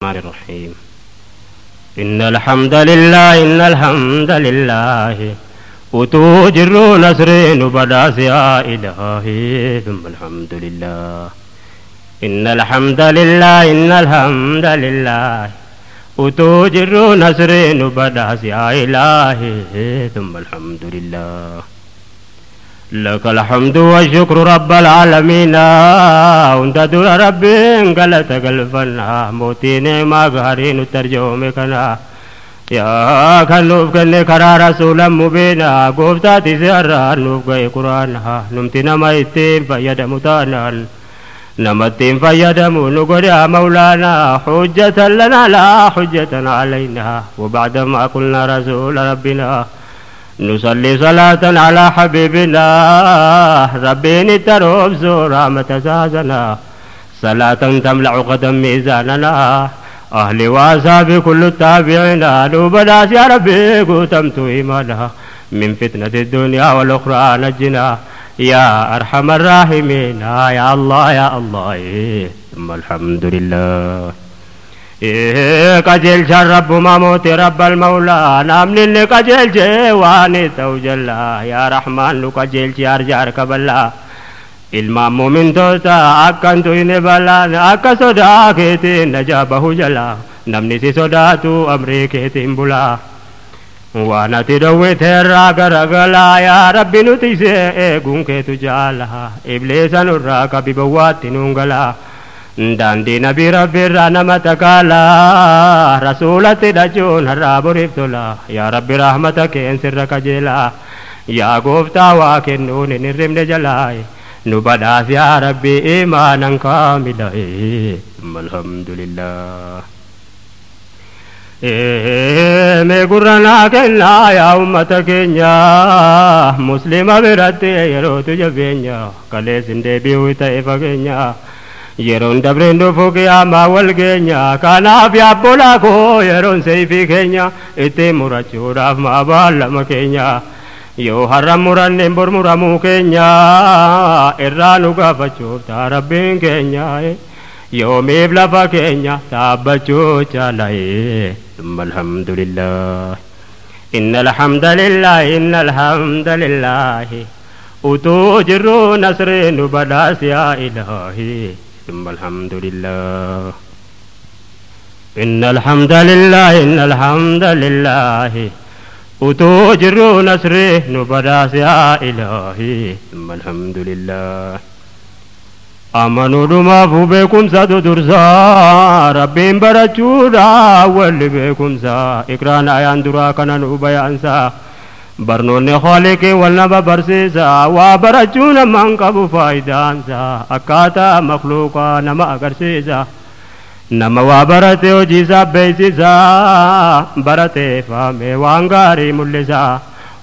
الرحمن الرحيم. إن الحمد لله إن الحمد لله وتوجر نسرين بداس يا إلهي ثم الحمد لله. إن الحمد لله إن الحمد لله وتوجر نسرين بداس يا إلهي ثم الحمد لله. لك الحمد والشكر رب العالمين وانت دور ربي قلتك الفنا موتيني ما قهرين ترجومكنا يا كنوف كني كرا رسولا مبينا قفتاتي سيارة نوف قي قرآنها نمتنا ما يتين فيد متانا نمتين فيد نقول يا مولانا حجة لنا لا حجة علينا. وبعد ما قلنا رسول ربنا نصلي صلاة على حبيبنا ربي تروب زورا متزازنا صلاة تملأ قدم ميزاننا أهلي وأصحابي كل التابعين نوبداس يا ربي قتمت إيمانا من فتنة الدنيا والأخرى نجنا يا أرحم الراحمين يا الله يا الله ثم الحمد لله. قجل رب ما موت رب المولى نامن قجل جواني توجلا يا رحمن قجل جار كبلا ilmaan mu'mintoota akkantu hin balaan akka sodaa keetiin najaabahu jala namni si sodaatu amrii keetiin bulaa waan ati dhowwiteerraa garagalaa yaa rabbi nuti isee eeguun keetu jaala ibliisa nurraa qabi bowwaatti nuun galaa daandii nabii rabbiirraa nama takaalaa rasuulatti dhachuun har'aa boriif tola yaa rabbi rahmata keen sirra qajeelaa yaa gooftaa waa kennuun hin hirribne jalaa نبدأ يا ربي إيمانا كاملا الحمد لله. مي قرنا كنا يا أمة كينيا مسلمة برتي يروت جبينيا كليسن دبي وتايفا كينيا يرون دبرين دفوك يا ما والكينيا كان في أبولاكو يرون سيفي كينيا إتي مراتشو راف ما بالما كينيا yoo har'a muranneen bor muramuu keenya irraa nu gaafachuuf taa rabbiin keenya yoomiif lafa keenya dhaabbachuu caala'ee thumma alhamdulillah. Inna alhamdulillah inna alhamdulillah utuu jirru nasree nu badhaas yaa ilaahi thumma alhamdulillah. Inna alhamdulillah inna alhamdulillah وتوجر نصره نبداس يا إلهي ثم الحمد لله. أمنوا دما فبكم سادو درسا ربين برچودا ول بكم سا إقران آيان درا كنا نبيانسا برنون خالق والنبا برسيسا وبرچونا من قبو فايدانسا أكاتا مخلوقا نما أغرسيسا nama waa barate hojiisaa beeksisaa baratee faame waan gaarii mul'isaa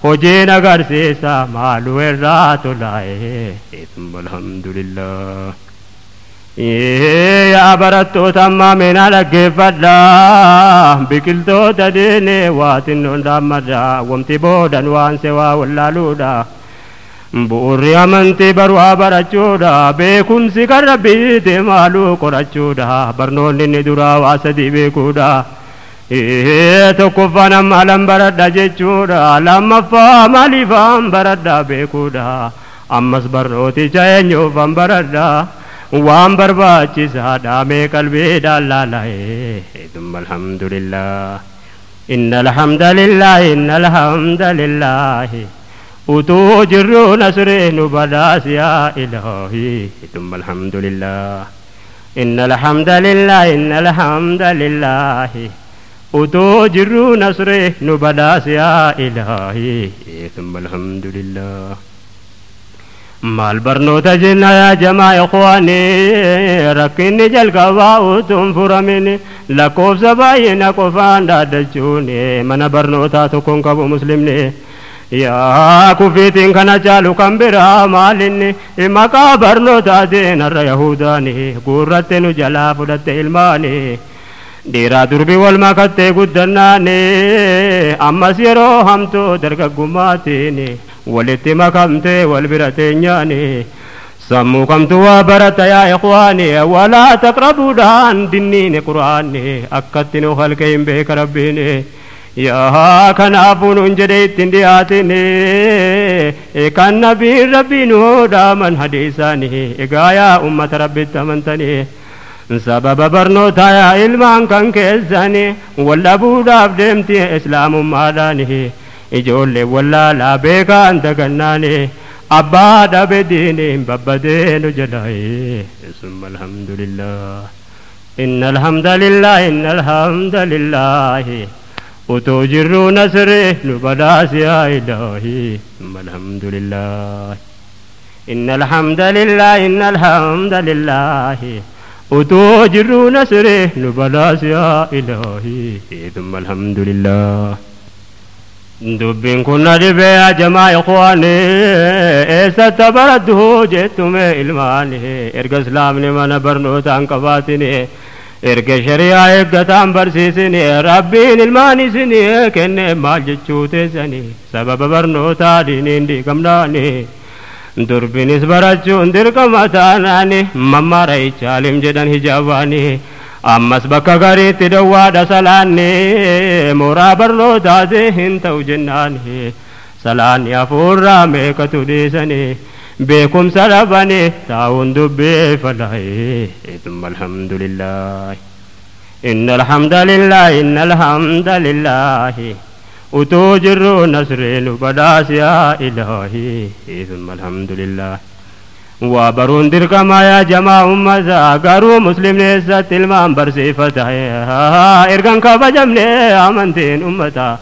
hojiin agarsiisa maaluu irraa tolaa'ee alhamdulillah. Yaa barattoota ammaa meenaa dhaggeeffadhaa biqiltoota diinee waa xinnoon dhaammadhaa wamti boodan waan sewaa wallaaluudha. Bu'uurri amantii barwaa barachuudha beekumsi kan rabbiiti maaluu qorachuudha barnoonni inni duraa waa sadii beekuudha. Tokkoffaan amma alan baradha jechuudha lammaffaa maaliifaan baradha beekuudha ammas barnooticha eenyuufan baradha waan barbaachisaadha mee qalbiidhaan laala'ee thumma alhamdulillah. Inna alhamdulillah inna alhamdulillah وتوجر نصره نبداس يا إلهي ثم الحمد لله. إن الحمد لله إن الحمد لله وتوجر نصره نبداس يا إلهي ثم الحمد لله. مال برنوتا جنا يا جماعة إخواني ركني جلقوا وتنفر مني لكوف زباين قفان دادجوني من برنوتا تكون كبو مسلمني yaa kufiitiin kana caalu kan biraa maalinni maqaa barnootaatiin har'a yahudaani guurratte nu jalaa fudhatte ilmaani dhiiraa durbi wal makattee guddannaani ammas yeroo hamtuu dargaggummaatiin walitti makamtee wal bira teenyaani Sammuu kamtu waa barata yaa ikhwaani walaa taqrabuudhaan dinniini qur'aanni akkatti nu halke hin beeka rabbiini yaa kanaafuu nun jedhe ittiin dhiyaatini kan nabiin rabbiin dhaaman hadiisaani egaa yaa ummata rabbitti amantanii sababa barnootaa yaa ilmaan kan keessani wallabuudhaaf deemti islaamummaadhaani ijoollee wallaalaa beekaan dagannaani abbaa dhabe diiniin babbadeenu jedhae summa alhamdulillah inna alhamdulillah inna alhamdulillah utuu jirruu nasri nu badhaasi yaa ilaahi summa alhamdulillah inna alhamdulillah inna alhamdulillah utuu jirruu nasri nu badhaasi yaa ilaahi summa alhamdulillah dubbiin kun na dhibee yaa jamaa ikhwaani eessatti barattu jettume ilmaani erga islaamni mana barnootaan qabaatini erga shari'aa eeggataan barsiisini rabbiin ilmaan isinii kenne maal jechuu teessani sababa barnootaa diiniin diigamnaani durbinis barachuun dirqama taanaani mammaara ichaalim jedhan hijaabaani ammas bakka gariitti dawwaadha salaanni mooraa barnootaati hin ta'u jennaani salaanni hafuurraa meeqatu dhiisani beekumsa dhabani taa'uun dubbii falaa'ee thumma alhamdulillah inna alhamdulillah inna alhamdulillah utuu jirru nasrii nu badhaasi yaa ilaahi thumma alhamdulillah waa baruun dirqama yaa jamaa ummataa garuu muslimni eessatti ilmaan barsiifata ergan kabajamne amantiin ummataa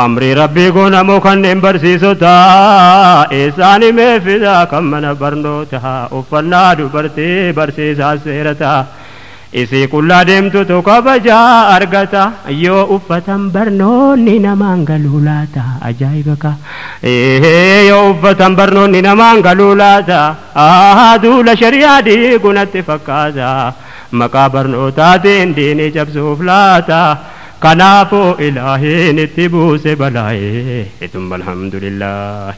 amrii rabbii goonamoo kanneen barsiisota eessaan himee fidaa kan mana barnootaa uffannaa dubartii barsiisaa seerataa isii qullaa deemtutu kabajaa argata yoo uffatan barnoonni namaan galuu laata ajaa'iba ka yoo uffatan barnoonni namaan galuu laata duula shari'aa diigunatti fakkaata maqaa barnootaatiin diinii cabsuuf laata kanaafuu ilaahiin itti buuse balaa'ee thumma alhamdulillah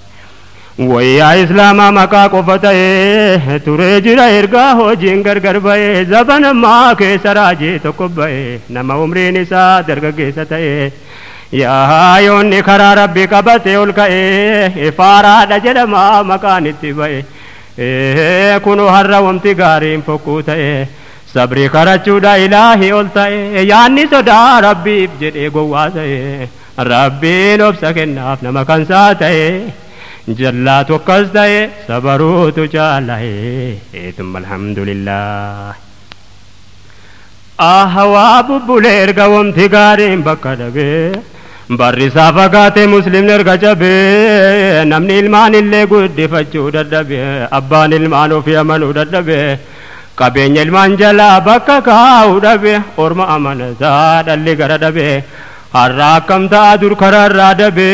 wayyaa islaamaa maqaa qofa ta'ee turee jira ergaa hojiin gargar ba'ee zabana ammaa keessa raajii tokko ba'ee nama umriin isaa dargaggeessa ta'ee yaa yoonni karaa rabbi qabate ol ka'ee faaraadha jedhama maqaan itti ba'e kunoo har'a wamti gaariin fokkuu ta'e sabrii karachuudha ilaahi ol ta'e yaanni sodaa rabbiif jedhee gowwaa ta'e rabbiin obsa kennaaf nama kansaa ta'e jallaatu akkas ta'e sabaruutu caala'e thumma alhamdulillah ahawaa bubbulee erga wamti gaariin bakka dhabee barri isaa fagaate muslimni erga cabee namni ilmaan illee guddifachuu dadhabee abbaan ilmaan ofii amanuu dadhabee qabeenya ilmaan jalaa bakka kaa'uu dhabe orma amanataa dhalli gara dhabe har'a akkam ta'a dur karaarraa dhabe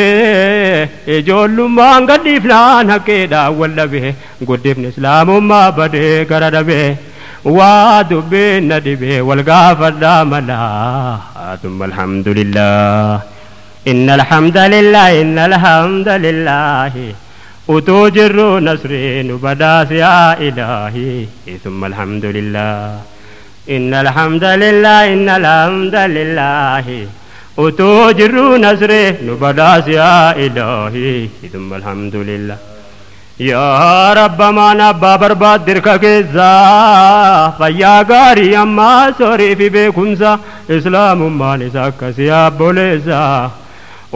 ijoollummaan gadhiifnaan haqeedhaan wal dhabe guddifni islaamummaa badee gara dhabe waa dubbiin na dhibe wal gaafadhaa malaa thumma alhamdulillah inna alhamdulillah inna alhamdulillah utuu jirru nasrii nu badhaasi yaa ilaahi thumma alhamdulillah inna alhamdulillah inna alhamdulillah utuu jirru nasrii nu badhaasi yaa ilaahi thumma alhamdulillah yaa rabba maan abbaa barbaad dirka keessaa fayyaa gaarii ammaa sorii fi beekumsa islaamummaan isa akkasii abboleessaa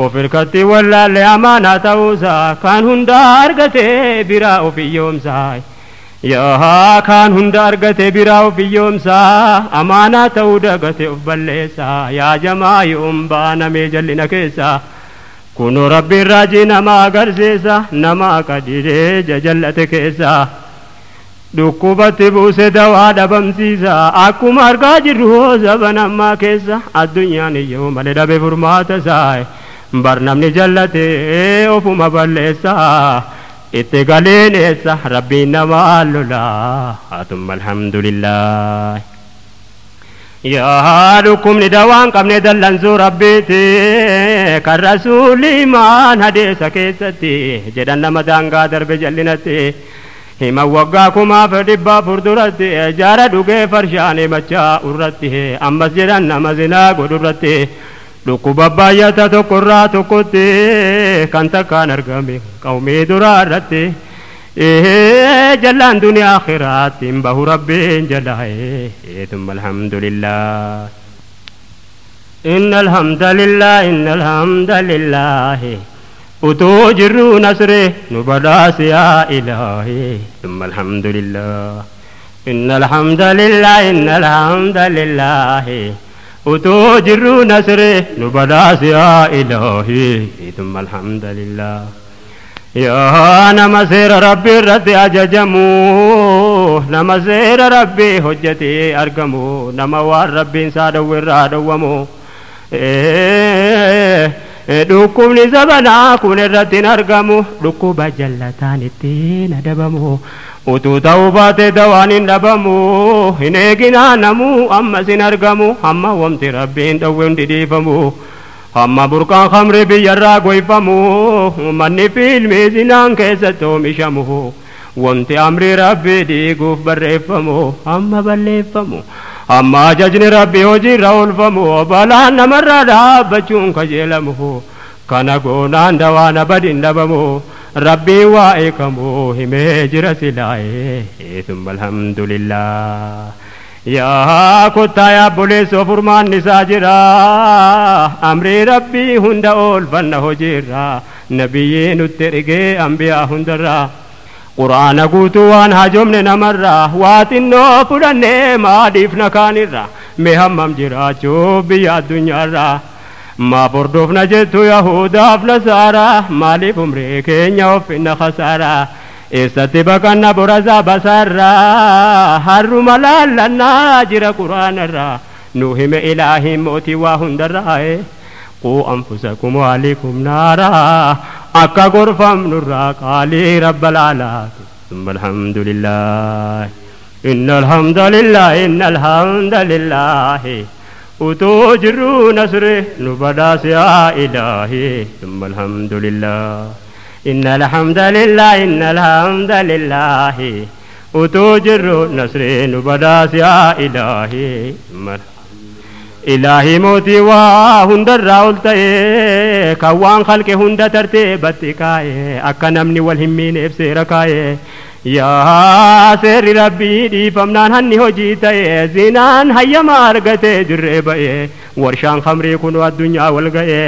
of hirkatti wallaalle amaanaa ta'uusaa kan hunda argatee biraa of hiyyoomsaa yaa kan hunda argatee biraa of hiyyoomsaa amaanaa ta'uu dagatee of balleessaa yaa jamaa yoom baanamee jallina keessaa kunoo rabbiin raajii nama agarsiisa nama qadiree jajallate keessaa dhukkubatti buuse dawaa dhabamsiisa akkuma argaa jirru zaban ammaa keessa addunyaan iyyuu malee dhabe furmaata isaa bar namni jallate ofuma balleessa itti galeen eessa rabbiin namaa lolaa thumma alhamdulillah yaa dhukkubni dawaan qabne dallansuu rabbiiti kan rasuulli imaan hadeessa keessatti jedhan nama daangaa darbe jallinatti Hima waggaa 1400 duratti jaara dhugee farshaan himachaa irratti ammas jedhan nama zinaa godhurratti dhukkuba baay'ata tokkorraa tokkotti kan takkaan argame qawmii duraa irratti jallaan duniyaa akhiraatti hin bahu rabbiin jalaa ثم الحمد لله إن الحمد لله إن الحمد لله utuu jirru nasre nu badhaase yaa ilaahi ثم الحمد لله إن الحمد لله إن الحمد لله utuu jirru nasre nu badhaase yaa ilaahi ثم الحمد لله yaa nama seera rabbi irratti ajajamu nama seera rabbi hojjetee argamu nama waan rabbiin isaa dhowwe irraa dhowwamu dhukkubni zabanaa kun irratti hin argamu dhukkuba jallataan ittiin adabamu utuu ta'uu baate dawaan hin dhabamu hin eeginaa namuu ammas hin argamu hamma wamti rabbiin dhowwe hundi dhiifamu hamma burqaan khamri biyyarraa goyfamu manni fiilmii zinaan keessatti oomishamu wamti amri rabbii diiguuf barreeffamu hamma balleeffamu hamma ajajni rabbii hojiirra oolfamu balaan namarraa dhaabbachuun kajeelamu kana goonaan dawaan abadin dhabamu rabbii waa eekamu himee jira silaa'ee ثم الحمد لله yaa kottaa yaa obboleessoo furmaanni isaa jira amrii rabbii hunda oolfanna hojiirra nabiyyii nutti ergee ambiyaa hundarraa quraana guutuu waan hajoomne namarraa waa xinnoo fudhannee maadhiifna kaanirra mee hammam jiraachuu biyya addunyaarraa maaf hordofna jettu yahudaaf nasaaraa maaliif umrii keenya ofinna khasaaraa eessatti baqanna borasaa basaarraa harruma laallannaa jira quraanarraa nu hime ilaahiin mootii waa hundarraa quu anfusakum waalikum naaraa akka gorfamnurraa qaalii rabbal alaati ثم الحمد لله إن الحمد لله إن الحمد لله utuu jirru nasre nu badhaase yaa ilaahi ثم الحمد لله إن الحمد لله إن الحمد لله utuu jirru nasre nu badhaase yaa ilaahi ilaahi mootii waa hundarraa ol ta'e kan waan khalqe hunda tartiibatti kaa'e akka namni wal hin miineef seera kaa'e yaa seerri rabbii dhiifamnaan hanni hojii ta'e zinaan hayyama argate dirree ba'e warshaan khamrii kun addunyaa wal ga'e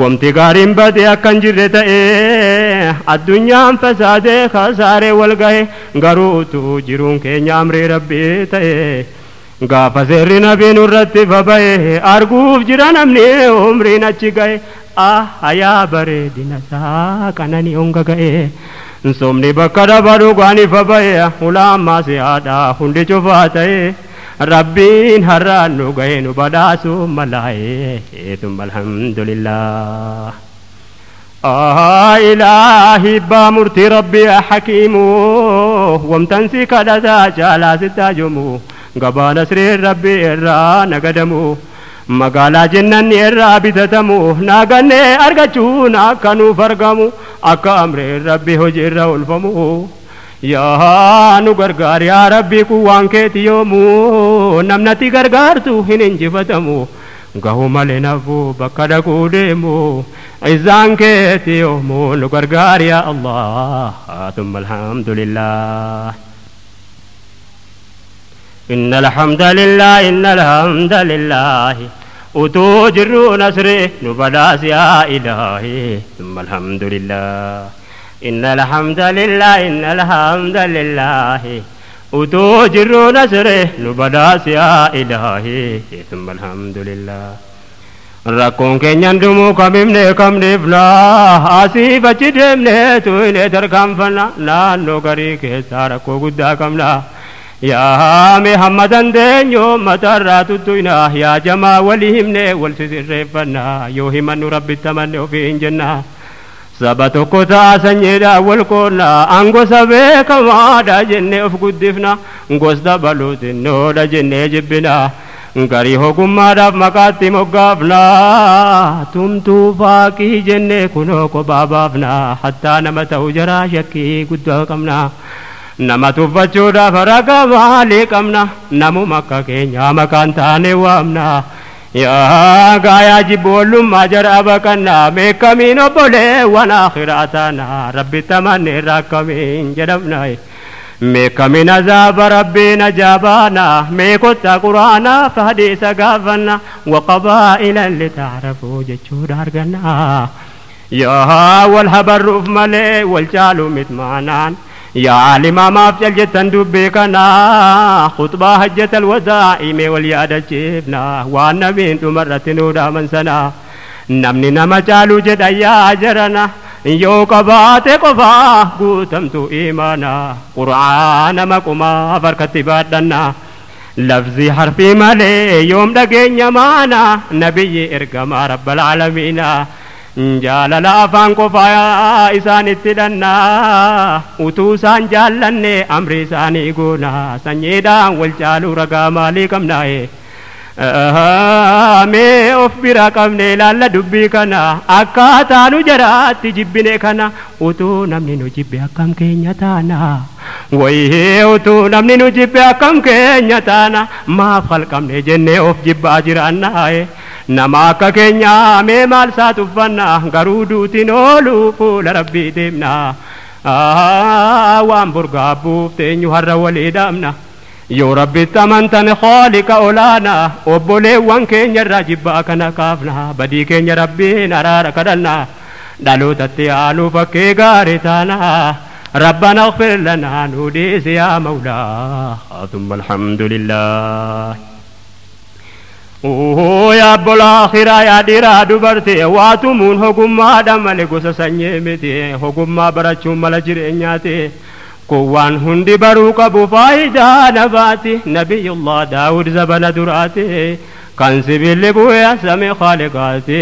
wamti gaariin bade akka hin jirre ta'e addunyaan fasaadee kasaaree wal ga'e garuu utuu jiruun keenya amrii rabbii ta'e gaafa seerri nabii nurratti baba'e arguuf jira namni umriin achi ga'e ah yaa bareedina isaa qananii honga ga'e somni bakka dhaba dhugaanii baba'e ulaamaa si'aadha hundi cufaa ta'e rabbiin har'aan nu ga'e nu badhaasu malaa'e ثم الحمد لله ilaahi baa murtii rabbii hakiimu wamtansi kadhataa caalaa sittaajumu gabaa nasriin rabbii irraa nagadamu magaalaa jennanni irraa bitatamu nagannee argachuun akka nuuf argamu akka amriin rabbii hojii irra oolfamu yaa nu gargaar yaa rabbii kun waan keeti yoomu namnatti gargaartu hin injifatamu gahu malee nafu bakka dhaquu deemu izzaan keeti yoomu nu gargaar yaa Allah ثم الحمد لله إن الحمد لله إن الحمد لله utuu jirru nasre nu badhaase yaa ilaahi ثم الحمد لله إن الحمد لله إن الحمد لله utuu jirru nasre nu badhaase yaa ilaahi ثم الحمد لله rakkoon keenyan dhumuu kamimne kam dhiifna asiif achi deemne tuyne tarkaanfanna naannoo garii keessaa rakkoo guddaa qabna yaa mee hamma dandeenyu mataarraa tuttuyna yaa jamaa walii himne wal sisirreeffanna yoo himannu rabbitti amanne ofii hin jenna saba tokko ta'a sanyiidhaan wal qoonna angosa beekamaadha jennee of guddifna gosta baluu xinnoodha jennee jibbina garii ogummaadhaaf maqaatti moggaafna tumtuu faaqii jennee kunoo kophaa baafna hattaa nama ta'u jaraa shakkii guddaa qabna. Nama tuffachuudhaaf ragaa maalii qabna? Namuma akka keenyaa maqaan taane waamna. Yaa gaayaa jibboollummaa jara baqannaa meekkamiin obboleewwan akhiraa taana rabbitti amanneerra akkamiin jedhamna. Meekkamiin azaaba rabbiin ajaabaana mee kottaa quraanaaf hadiisa gaafanna waqabaa'ilan litaarafuu jechuudha arganna. Yaa wal habarruuf malee wal caalu mitmaanaan. Yaa alimaa maaf cal jettan dubbii kana khutbaa hajjatal wadaa'i mee wal yaadachiifna waan nabiin dhumarratti nuu dhaaman sana. Namni nama caalu jedha yaa jarana yoo qabaate qofaa guutamtu imaana qur'aana maqumaaf harkatti baadhanna. Lafzi harfii malee yoom dhageenya maana nabiyyi ergamaa rabbal aalamiina. Jaalala afaan qofaa isaanitti hidhannaa utuu isaan jaallanne amri isaanii goona sanyiidhaan wal caaluu ragaa maalii qabnaaye. Mee of bira qabne ilaalla dubbii kana akkaataa nu jaraatti jibbine kana utuu namni nu jibbe akkam keenya taana. Wayii utuu namni nu jibbe akkam keenya taana maaf halqamne jennee of jibbaa jiraannaaye. Nama akka keenyaa mee maal isaa tuffanna garuu duutiin oolu fuula rabbii deemna. Waan burgaabbuuf teenyu har'a walii dhaabna. Yoo rabbitti amantan khooliqa olaana obboleewwan keenya irraa jibbaa kana kaafna badii keenya rabbiin araara kadhanna dhalootatti aanuu fakkii gaarii taana. ربنا اغفر لنا نوديس يا مولاه ثم الحمد لله. Yaa obbolaa akhiraa yaa dhiiraa dubartii waa tumuun hogummaadha malee gosa sanyii miti hogummaa barachuun mala jireenyaati. Kun waan hundi baruu qabu faayidaa nabaati nabiyyullah Daawud zabana duraati kan sibiilli bu'ee samii khaaliqaati.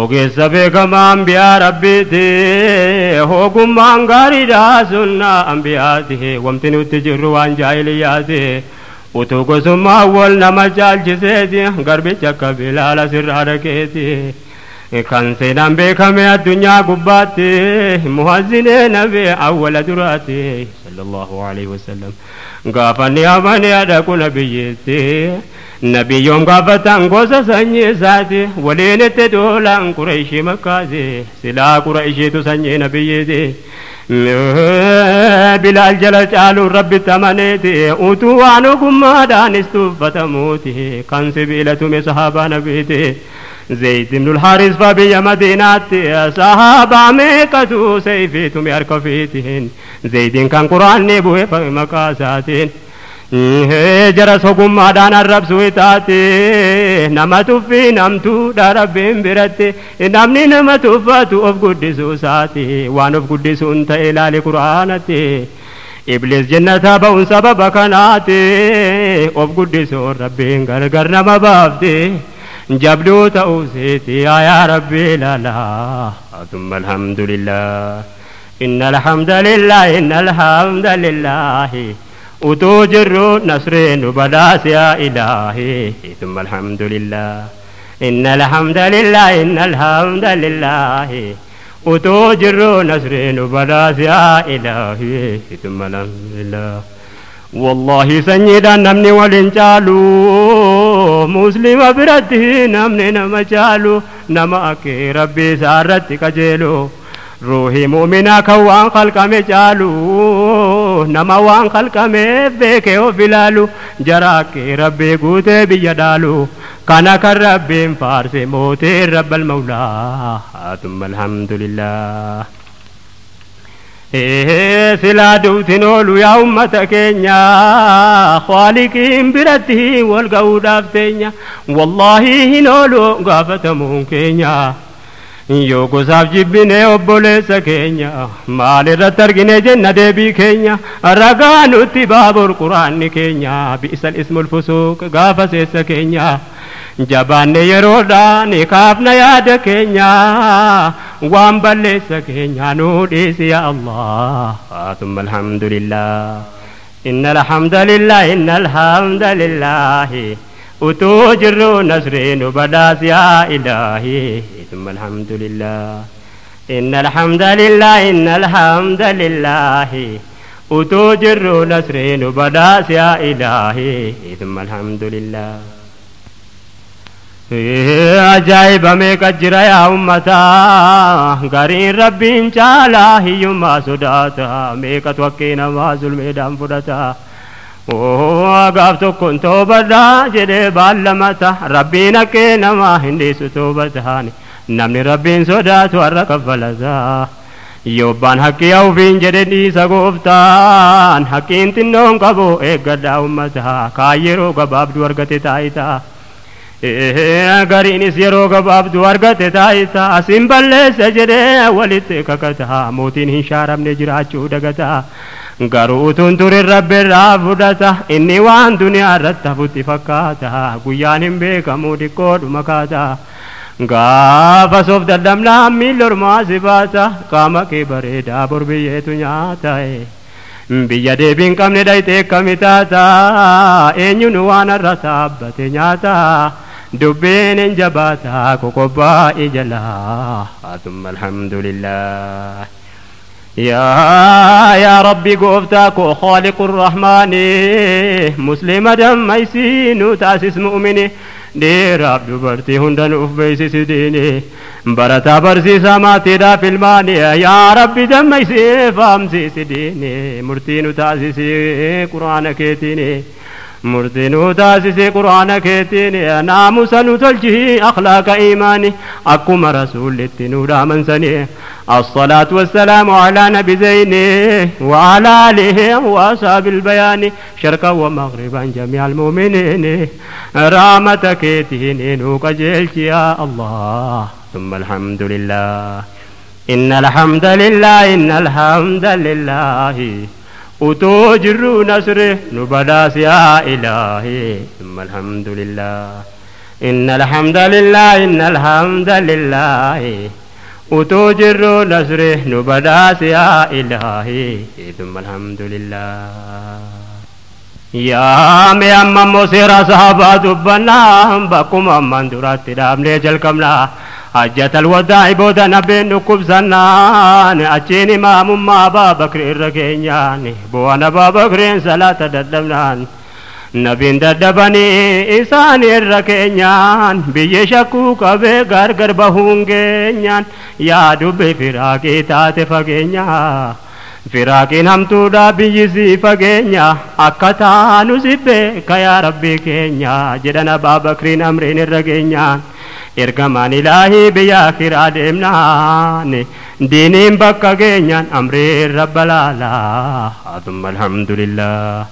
Ogeessa beekamaa ambiyaa rabbiiti ogummaan gaariidha sunnaa ambiyaati wamti nutti jirru waan jaahiliyyaati. Utuu gosummaa wal nama caalchiseeti garbicha akka bilaala sirraa dhaqeeti. Kan seenaan beekame addunyaa gubbaatti muhazzinee nabi awwala duraati sallallahu alaihi wasallam. Gaafa ni amane dhaqu nabiyyiitti nabiyyoom gaafatan gosa sanyii isaati waliin itti duulan Qureeshii makkaati silaa Qureeshiitu sanyii nabiyyiiti. Bilaal jala caaluun rabbitti amaneeti utuu waan ogummaadhaanis tuffatamuuti kan sibiila tume sahaabaa nabiiti. Zayd ibn al-Haris fa biyya Madiinaatti sahaabaa meeqatu seeyfii tume harka ofiitiin Zaydiin kan quraanni bu'e maqaa isaatiin. Jaras ogummaadhaan arrabsuu itaati nama tuffii namtuudha rabbiin biratti namni nama tuffatu of guddisuu isaati waan of guddisuun ta'e ilaali quraanatti. Iblis jannata ba'uun sababa kanaati of guddisuun rabbiin gargar nama baafti. Jabduu ta'uu seeti yaa rabbi ilaalaa. Thumma alhamdulillah. Inna alhamdulillah inna alhamdulillah. Utuu jirru nasriin nu badhaase yaa ilaahi. Thumma alhamdulillah. Inna alhamdulillah inna alhamdulillah. Utuu jirru nasriin nu badhaase yaa ilaahi. Thumma alhamdulillah. Wallahi sanyiidhaan namni waliin caalu muslima biratti namni nama caalu nama akka rabbii isaa irratti qajeelu ruuhii muuminaa kan waan khalqame caalu nama waan khalqameef beekee of ilaalu jara akka rabbii guutee biyya dhaalu kana kan rabbiin faarse mootiin rabbal mawlaa. Thumma alhamdulillah. Silaa duutiin oolu yaa ummata keenya khaaliqiin biratti wal ga'uudhaaf teenya wallaahi hin oolu gaafatamuun keenya. Yoo gosaaf jibbine obboleessa keenya maal irratti argine jenna deebii keenya ragaa nutti baabur quraanni keenya bi'sal ismul fusuuq gaafa seessa keenya. Jabaanne yeroodhaan kaafna yaada keenya waan balleessa keenya nuu dhiisi yaa Allah. Thumma alhamdulillah. Inna alhamdulillah inna alhamdulillah. Utuu jirru nasrii nu badhaas yaa ilaahi. Thumma alhamdulillah. إن الحمد لله إن الحمد لله أتوجر نسرين بداس يا إلهي ثم الحمد لله. Ajaa'iba meeqa jira yaa ummataa gariin rabbiin caalaa hiyyummaa sodaata meeqatu haqqii namaa zulmeedhaan fudhata gaaf tokkoon toobadhaa jedhee baallamata rabbiin haqqee namaa hin dhiisu toobataan namni rabbiin sodaatu har'a kaffalata yobbaan haqqii ofiin jedhe dhiisa gooftaan haqqiin xinnoon qabu eeggadhaa ummataa kaan yeroo gabaabduu argate taayitaa gariinis yeroo gabaabduu argate taayitaa asin balleessa jedhee walitti kakataa mootiin hin shaaramne jiraachuu dagataa garuu utuun turin rabbi irraa fudhata inni waan duniyaa irratti hafutti fakkaata guyyaan hin beekamu xiqqoodhuma kaata gaafa soof dadhabnaan miilli ormaa si baata qaama kee bareedaa bor biyyeetu nyaata biyya deebii hin qabne dhayxee akkami taata eenyuun waan har'a saabbate nyaata dubbiin hin jabaata qoqobbaa jalaa thumma alhamdulillah. يا ربي قفتك خالق الرحمن مسلم دميسين تاسس مؤمني dhiiraaf dubartii hunda nuuf beeksisi diini barataa barsiisaa maatiidhaaf ilmaani yaa rabbi dammaysee faamsiisi diini murtii nu taasisi quraana keetiini murtii nu taasisi quraana keetiini naamusa nu tolchi akhlaaqa iimaani akkuma rasuullitti nu dhaamansanii. الصلاة والسلام على نبي زيني وعلى آله وأصحاب البيان شرقا ومغربا جميع المؤمنين رحمتك نوك يا الله ثم الحمد لله. إن الحمد لله إن الحمد لله أتوجر نصره نبداس يا إلهي ثم الحمد لله. إن الحمد لله إن الحمد لله أتوجر نصره نبداس يا إلهي ثم الحمد لله. يا مي أما مسيرا صحابة دبنا بكم أمان درات دامني جلكمنا حجة الوداع بودا نبي نكب سنان أچيني مام ما أبا بكر الرقينيان بوانا أبا بكر صلاة ددمنان نبين ددبني إسان الرقينيان بيه شكو قبي غرغر بهونگينيان يا دبي فراقي تاتي فقينيا firaaqiin hamtuudha biyyi sii fageenya akka taanu si beeka yaa rabbi keenya jedhan Abaa Bakriin amriin irra geenyaan ergamaan ilaahii biyya akiraa deemnaan diiniin bakka geenyaan amriin rabba laalaa thumma alhamdulillah.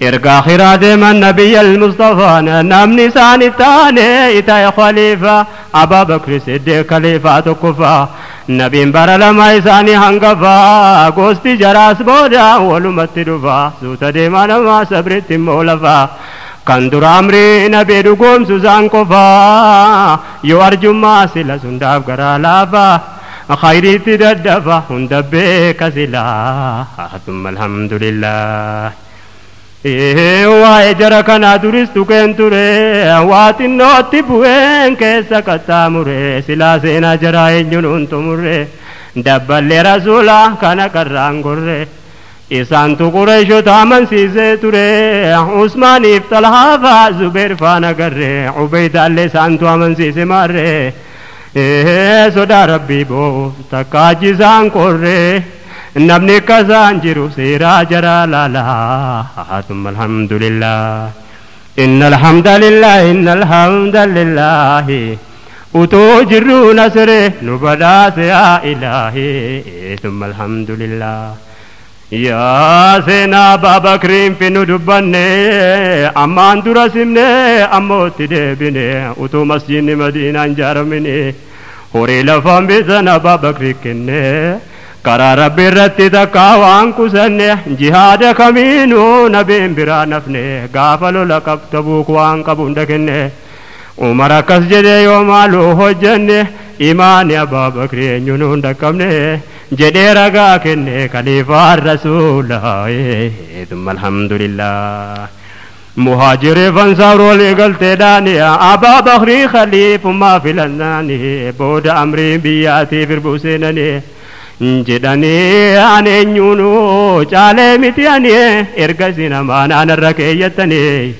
Erga akhiraa deeman nabiyya almustafaan namni isaani taane itaa'e khaliifaa Abaa Bakri Siddiq khaliifaa tokkoffaa nabiin bara lama isaanii hangafaa gosti jaraas booda walumatti dhufaa suuta deemaa namaa sabritti immoo lafaa kan dura amrii nabii dhugoomsu isaan qofaa yoo arjummaa sila sundaaf garaa laafaa khayriitti daddafa hunda beeka silaa thumma alhamdulillah. Waa'ee jara kanaa duris tuqeen ture waa xinnootti bu'een keessa qaxxaamure silaa seenaa jaraa eenyuun hin xumurre dabballee rasuulaa kana qarraan gorre isaantu qureeshota amansiisee ture Usmaaniif Xalhaa faa Zubeer faana garre Ubeydaallee isaantu amansiise maarre sodaa rabbii boof takka ajjisaan qorre namni kasaan jiru seeraa jaraa laalaa thumma alhamdulillah. إن الحمد لله إن الحمد لله utuu jirru nasre nu badhaase yaa ilaahii thumma alhamdulillah. Yaa seenaa Abaa Bakriin fi nu dubbanne ammaan dura simne ammootti deebine utuu masjidni Madiinaan ijaaramine horii lafaan bitan Abaa Bakrii kenne karaa rabbi irratti takkaa waan kusanne jihaada kamiinuu nabiin biraa nafne gaafa lola qabtabuuk waan qabu hunda kenne Umar akkas jedhee yoo maaluu hojjenne imaani Abaa Bakrii eenyuun hin dhaqqabne jedhee ragaa kenne khaliifaan rasuulaa thumma alhamdulillah. Muhaajirri fansaar walii galteedhaani Abaa Bakrii khaliifummaa filannaani booda amrii biyyaatiif irbuu seenanii jedhanii ani eenyuunuu caalee miti ani erga isin amaanaan irra keeyyattanii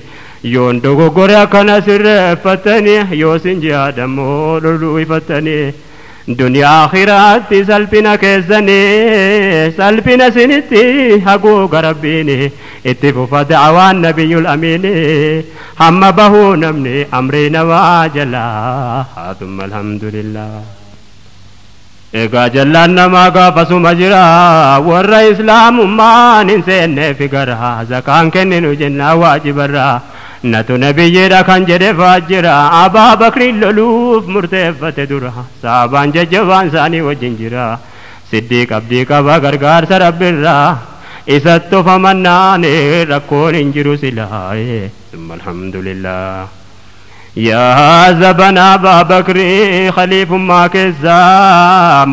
yoon dogoggore akkana sirreeffattanii yoo sin jihaadammoo loluu ifattanii duniyaa akhiraatti salphina keessanii salphina sinitti haguuga rabbiini itti fufa da'awaan nabiyyul amiini hamma bahuu namni amrii namaa jalaa thumma alhamdulillah. Egaa jallaan namaa gaafasuma jira warra islaamummaan hin seenneef gara zakaan kenninu jennaa waajibarra natu nabiyyiidha kan jedhe faajjira Abaa Bakriin loluuf murteeffate dura saabaan jajjabaan isaanii wajjin jira Siddiiq abdii qaba gargaarsa rabbirraa isatti of amannaan rakkoon hin jiru silaa thumma alhamdulillah. Yaa zabana Abaa Bakrii khaliifummaa keessa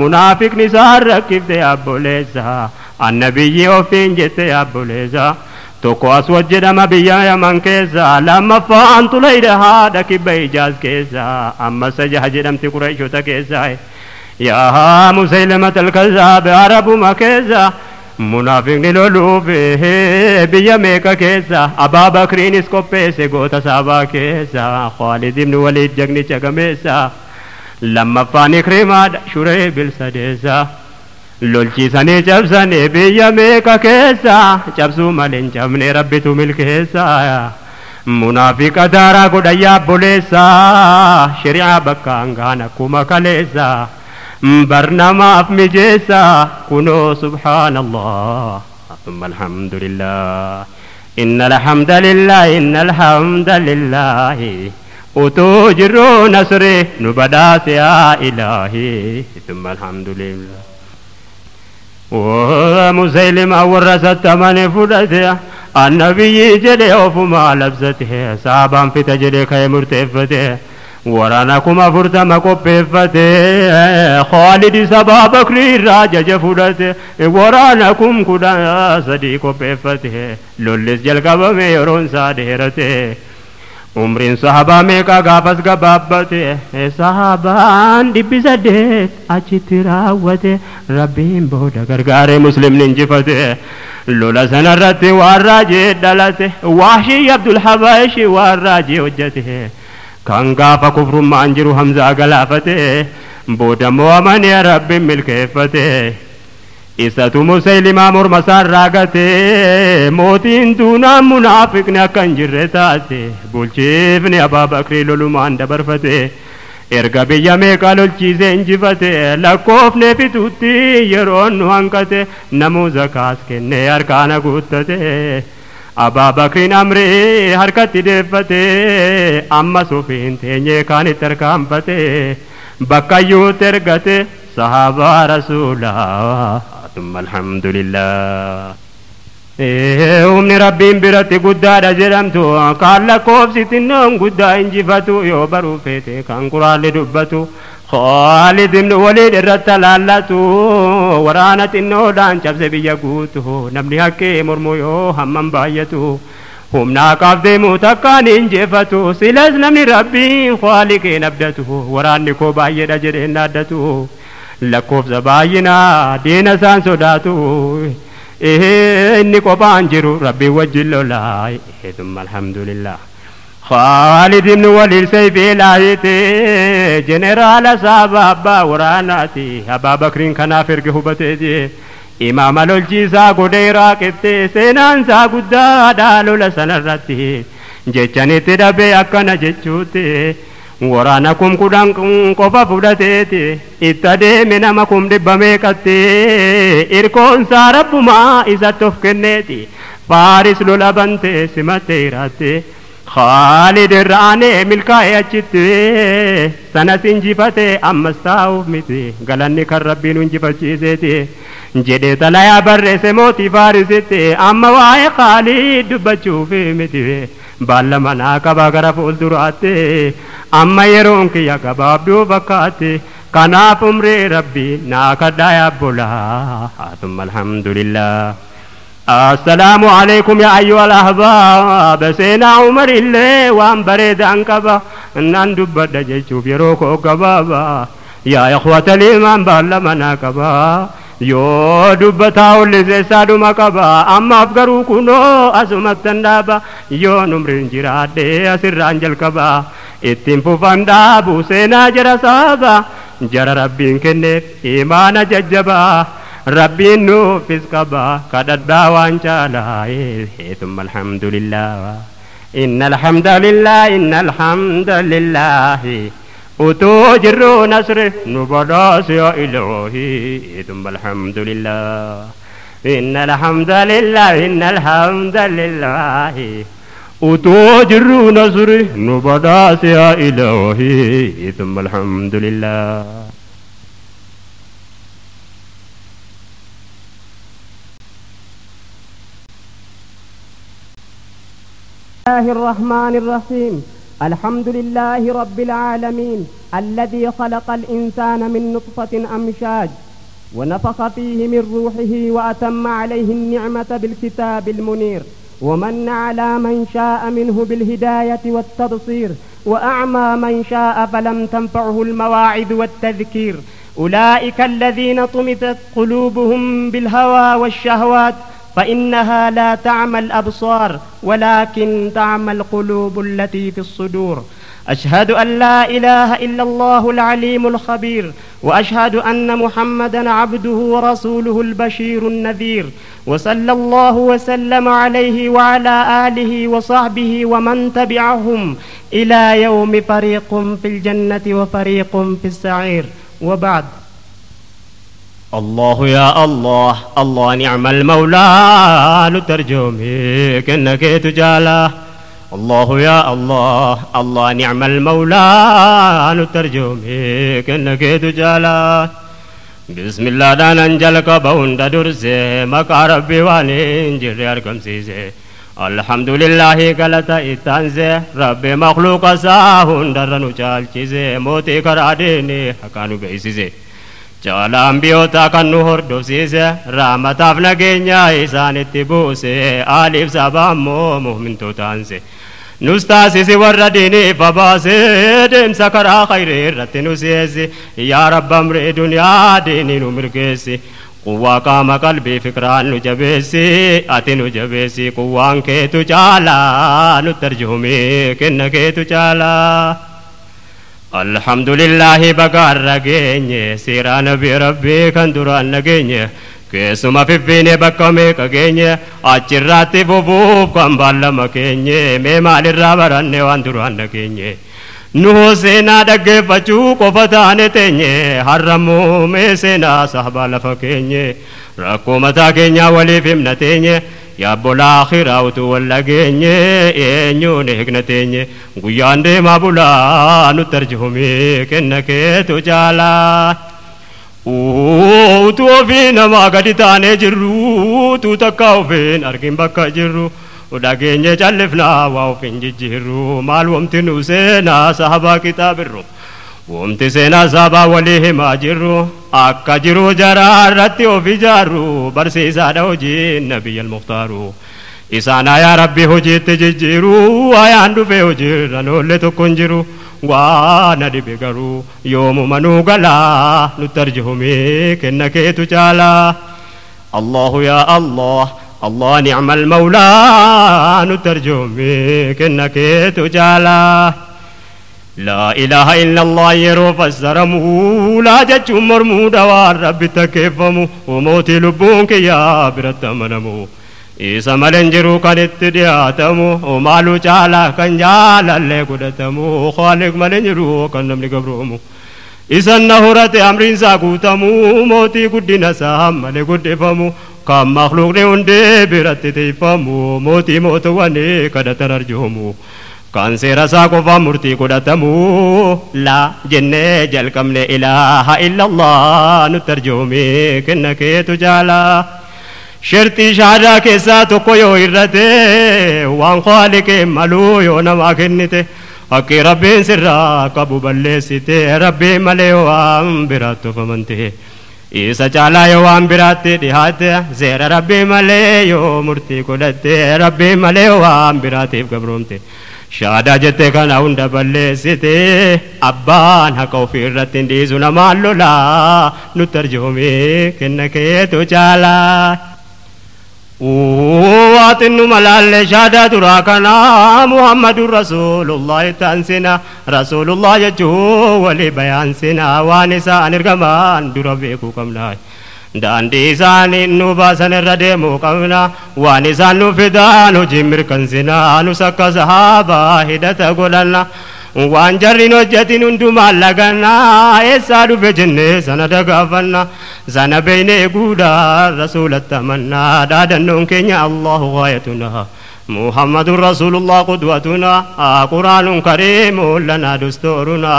munaafiqni isaan rakkifte abboleessa annabiyyi ofiin jette abboleessa tokko Aswad jedhama biyya Yaman keessa lammaffaan Tulayda haadha kibba Ijaaz keessa amma Sajaha jedhamti Qurayshoota keessa yaa Musaylamat al-Kazaab Arabuma keessa munaafiqni loluuf biyya meeqa keessa Abaa Bakriinis qopheesse goota saabaa keessa Khaalid ibn Waliid jagnicha gameessa lammaffaan Ikrimaadha Shuree bilsadeessa lolchiisanii cabsanii biyya meeqa keessa cabsuu malee hin cabne rabbitu milkeessa munaafiqa daaraa godhan yaabboleessa shari'aa bakka hangaan akkuma kaleessa barnamaaf mijeessa kunoo subhaanallah thumma alhamdulillah. Inna alhamdulillah inna alhamdulillah utuu jirruu nasri nu badhaase yaa ilaahi thumma alhamdulillah. Musaylima warra sattamane fudhate annabiyyi jedhe ofumaa labsate saabaan fita jedhe ka'ee murteeffate waraana 40,000 qopheeffate Khaalid sabaa Bakrii irraa jaja fudhate waraana 13,000 qopheeffate lollis jalqabame yeroon isaa dheerate umriin sahabaa meeqa gaafas gabaabbate sahabaan 800 achitti raawwate rabbiin booda gargaaree muslimni injifate lola sanarratti waan raajee dhalate Wahshii Abdul Habashi waan raajee hojjete kan gaafa kufrummaan jiru Hamzaa galaafate booda mo'amanii rabbiin milkeeffate isatu Musaylimaa morma isaan raagate mootiin duunaan munaafiqni akka hin jirre taate bulchiifni Abaa Bakrii lolumaan dabarfate erga biyya meeqa lolchiisee injifate lakkoofne fituutti yeroon nu hanqate namuu zakaas kennee harkaana guuttate Abaa Bakriin amrii harkatti deeffate ammas ofiin teenyee kaanitti harkaanfate bakkayyuutti ergate sahaabaa rasuulaa thumma alhamdulillah. Humni rabbiin biratti guddaadha jedhamtu kaan lakkoofsi xinnoon guddaa injifatu yoo baruu feete kan quraanni dubbatu Khaalid ibn Waliid irratti alaallatu waraana xinnoodhaan cabse biyya guutu namni haqqee mormu yoo hammam baay'atu humna haqaaf deemu takkaan injifatu silas namni rabbiin Khaaliqeen abdatu waraanni koo baay'eedha jedheen dhaaddatu lakkoofsa baay'inaa diina isaan sodaatu inni qophaan jiru rabbiin wajjin lolaa thumma alhamdulillah. Khaalid ibn Waliid sayfii laayite jeneraala saaba abbaa waraanaati Abaa Bakriin kanaaf erge hubateeti imaama lolchiisaa godhe Iraaqitti seenaan isaa guddaadha lola sanarratti jechanitti dhabee akkana jechuutti waraana 10,000 qofa fudhateeti itti adeeme nama 100,000 meeqatti irkoonsaa rabbumaa isatti of kenneeti Faaris lola bante simattee jiraatti Khaalid irra aanee milkaa'ee achitti sanas injifate ammas taa'uuf miti galanni kan rabbiin injifachiiseeti jedhee xalayaa barreesse mootii Faarisitti amma waa'ee Khaalid dubbachuuf miti baalla manaa qaba gara fuulduraatti amma yeroon kiyya gabaabduu fakkaatti kanaaf umrii rabbii naa kadhaa yaabbolaa thumma alhamdulillah. السلام عليكم يا أيها الأحباب سينا عمر اللي وان بريد أنكبا نان دبدا جيشوف يروكو كبابا يا إخوة الإيمان بالمنا كبا yoo dubbataa ollisee saaduma qaba ammaaf garuu kunoo asumattan dhaaba yoon umriin jiraadhee asirraan jalqaba ittiin fufan dhaabu seenaa jara saaba jara rabbiin kenneef imaana jajjabaa rabbiin nuufis qaba kadhadhaa waan caalaa ثم الحمد لله إن الحمد لله إن الحمد لله وتوجر نصر نبراس يا إلهي ثم الحمد لله إن الحمد لله إن الحمد لله وتوجر نصر نبراس يا إلهي ثم الحمد لله. الله الرحمن الرحيم. الحمد لله رب العالمين الذي خلق الإنسان من نطفة أمشاج ونفخ فيه من روحه وأتم عليه النعمة بالكتاب المنير ومن على من شاء منه بالهداية والتبصير وأعمى من شاء فلم تنفعه المواعظ والتذكير. أولئك الذين طمست قلوبهم بالهوى والشهوات فإنها لا تعمى الأبصار ولكن تعمى القلوب التي في الصدور. أشهد أن لا إله إلا الله العليم الخبير وأشهد أن محمدا عبده ورسوله البشير النذير وصلى الله وسلم عليه وعلى آله وصحبه ومن تبعهم إلى يوم فريق في الجنة وفريق في السعير. وبعد. الله يا الله الله نعم المولى نترجمك إنك تجالا. الله يا الله الله نعم المولى نترجمك إنك تجالا. بسم الله دانا نجلك بوند درسي مكا ربي وانجر يركم سيسي. الحمد لله قلت إتانزي ربي مخلوق ساهن درنو چالچيزي موتي كراديني حكانو بيسيزي jaalaan biyyoota kan nu hordofsiise rahmataaf nageenya isaanitti buuse aaliif saba ammoo mu'mintootaanse nus taasisi warra diiniif baase deemsa karaa khayrii irratti nu seesi yaa rabba amrii duniyaa diinii nu mirgeessi quwwaa qaama qalbii fikraan nu jabeessi ati nu jabeessi quwwaan keetu caalaa nu tarjuumii kenna keetu caalaa. الحمد لله بقار رجيني سيران بربي كان دران نجيني كيسما في فيني بكمي كجيني أجراتي بوبوب كم بالمكيني مما للرابران وان دران نجيني نو سينا دق فچو قفتان تيني حرمو مي سينا صحبا لفكيني ركو متا ولي فيمنتيني يا بولا خيراوت ولا جيني إنيو نهجنتيني قيان دي ما بولا نترجمي كنك تجالا وتو فينا ما قد تاني جرو تو تكاو فين أركين بكا جرو وداجيني جلفنا واو فين جرو مالوم تنوسينا صحابة كتاب الرو ومت سينا صحابة وليه ما جرو akka jiru jaraa irratti of ijaaru barsiisaadha hojiin nabiyya al-muhtaaru isaan ayaa rabbi hojiitti jijjiiru ayaan dhufe hojiirra noollee tokko hin jiru waan dhibe garuu yoomuma nuu galaa nutti arjihumee kenna keetu caalaa. Allahu yaa Allah Allah ni'mal mawlaa nutti arjihumee kenna keetu caalaa. لا إله إلا الله يرو فسرمو لا جتشو مرمو دوار ربي تكيفمو وموتي لبونك يا برتمنمو إيسا ملنجرو كانت دياتمو ومالو چالا كنجالا اللي قدتمو خالق ملنجرو كنم لقبرومو إيسا النهورة أمرين ساقوتمو موتي قدنا سام ملي قدفمو كم مخلوق نوندي برت تيفمو موتي موتواني كدترجومو kan seera isaa qofaa murtii godhatamuu la jennee jalqabne ilaaha illallah nutti arjoomee kenna keetu jaalaa. Shartii shahaadaa keessaa tokko yoo hir'ate waan khaliqee maluu yoo namaa kennite haqqi rabbiin sirraa qabu balleessite rabbiin malee waan biraatti of amante. Isa caalaa yoo waan biraatti dhihaate seera rabbii malee yoo murtii godhatte rabbii malee waan biraatiif gabroomte shaadaa jette kana hunda balleessite abbaan haqa ofii irratti hin dhiisu namaan lolaa nutti arjoome kenna keetu caalaa. Waaxinnu malaalle shaadaa duraa kana Muhammadun Rasuulullah taansina Rasuulullah jechuu walii bayaansina waan isaan ergamaan dura beekuu qabna. Daandii isaanii nu baasan irra deemuu qabna waan isaan nu fidaan hojii mirkansina nus akka sahaabaa hidhata godhanna. Waan jarri hojjetin hundumaan laganna eessaa dhufe jennee sana dagaafanna sana beeynee guudaa rasuulatti amanna dhaadannoon keenya Allahu gaayatuna Muhammadun Rasuulullah qudwatuna Quraanun kariimun lanaa dustooruna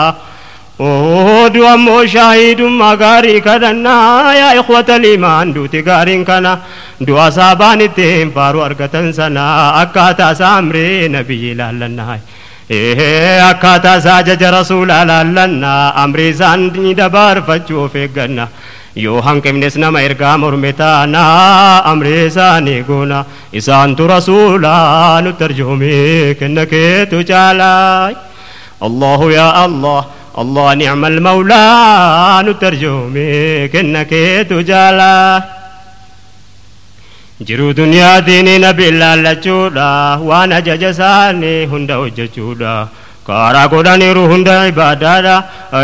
Ooduu ammoo shaahidummaa gaarii kadhannaa yaa ikhwata liimaan duuti gaariin kana du'a saabaan ittiin faaruu argatan sana akkaataa isaa amrii nabiyyi ilaallannaa. Akkaataa isaa ajaja rasuulaa laallannaa amrii isaan dabarfachuuf eegganna yoo hanqifnes nama ergaa morme taanaa amrii isaanii goona isaantu rasuulaa nutti arjoome kenna keetu caalaa. Allahu yaa Allah Allah ni'mal mawlaa nutti arjoome kenna keetu caalaa. Jiruu duniyaa diinii nabi ilaallachuudha waan ajaja isaanii hunda hojjechuudha karaa godhaniiru hunda ibaadaadha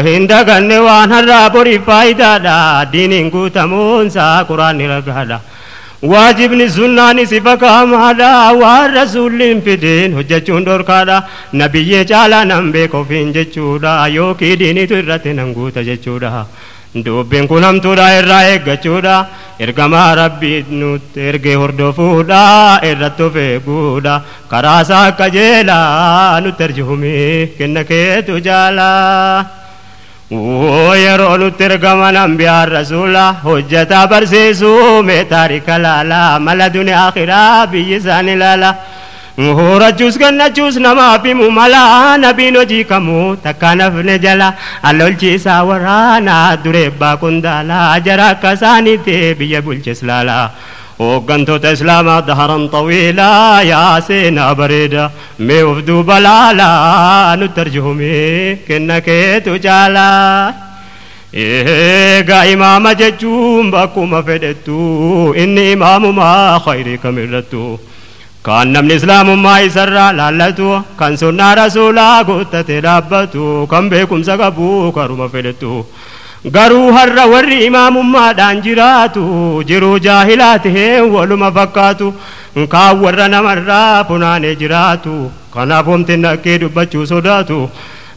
hin daganne waan har'aa boriif faayidaadha diiniin guutamuunsaa quraanni ragaadha waajibni sunnaanis ifa kaamaadha waan rasuulli hin fidin hojjechuun dhorkaadha nabiyyee caalaa nan beeka ofiin jechuudha yookiin diiniitu irratti nan guuta jechuudha. Dubbiin kun hamtuudha irraa eeggachuudha ergamaa rabbii nutti ergee hordofuudha irratti of eeguudha karaa isaa qajeelaa nutti arjoome kenna keetu jaalaa. Yeroo nutti ergaman ambiyaan rasuula hojjetaa barsiisuu mee taarika laalaa mala duniyaa akhiraa biyyi isaan ilaala. Horachuus gannachuus namaaf himu mala nabiin hojii kamuu takka nafne jala allolchiisaa waraanaa dureebbaa qondaalaa jara akka isaaniitti biyya bulches laala. Hooggantoota islaamaa daharan xawiilaa yaa seenaa bareeda mee of duuba laalaa nutti arjoome kenna keetu caalaa. Egaa imaama jechuun bakkuma fedhettu inni imaamumaa khayrii kamirrattu. Kan namni islaamummaa isarraa laallatu kan sunnaa rasuulaa guuttate dhaabbatu kan beekumsa qabu karuma fedhettu garuu har'a warri imaamummaadhaan jiraatu jiruu jaahilaa tahee waluma fakkaatu kaan warra namarraa funaanee jiraatu kanaaf homti naqqee dubbachuu sodaatu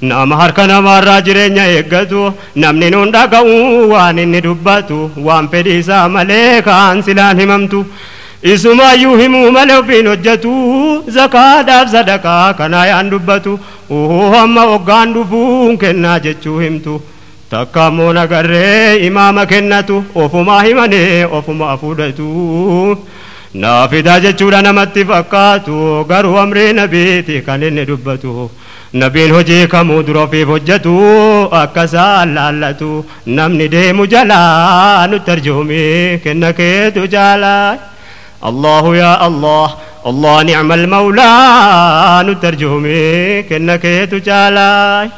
nama harka namaarraa jireenya eeggatu namni nuun dhaga'u waan inni dubbatu waan fedhii isaa malee kaan silaan himamtu. Isumaayyuu himuu malee ofiin hojjetu zakaadhaaf sadaqaa kanaa yaan dubbatu hamma hoggaan dhufuun kennaa jechuu himtu takka ammoo nagarree imaama kennatu ofumaa himanee ofumaa fudhatu naafidaa jechuudha namatti fakkaatu garuu amrii nabiiti kan inni dubbatu nabiin hojii kamuu dura ofiif hojjetu akka isaan laallatu namni deemu jalaa nutti arjoome kenna keetu jaalaa. الله يا الله الله نعم المولى نترجمي كنك تجالاي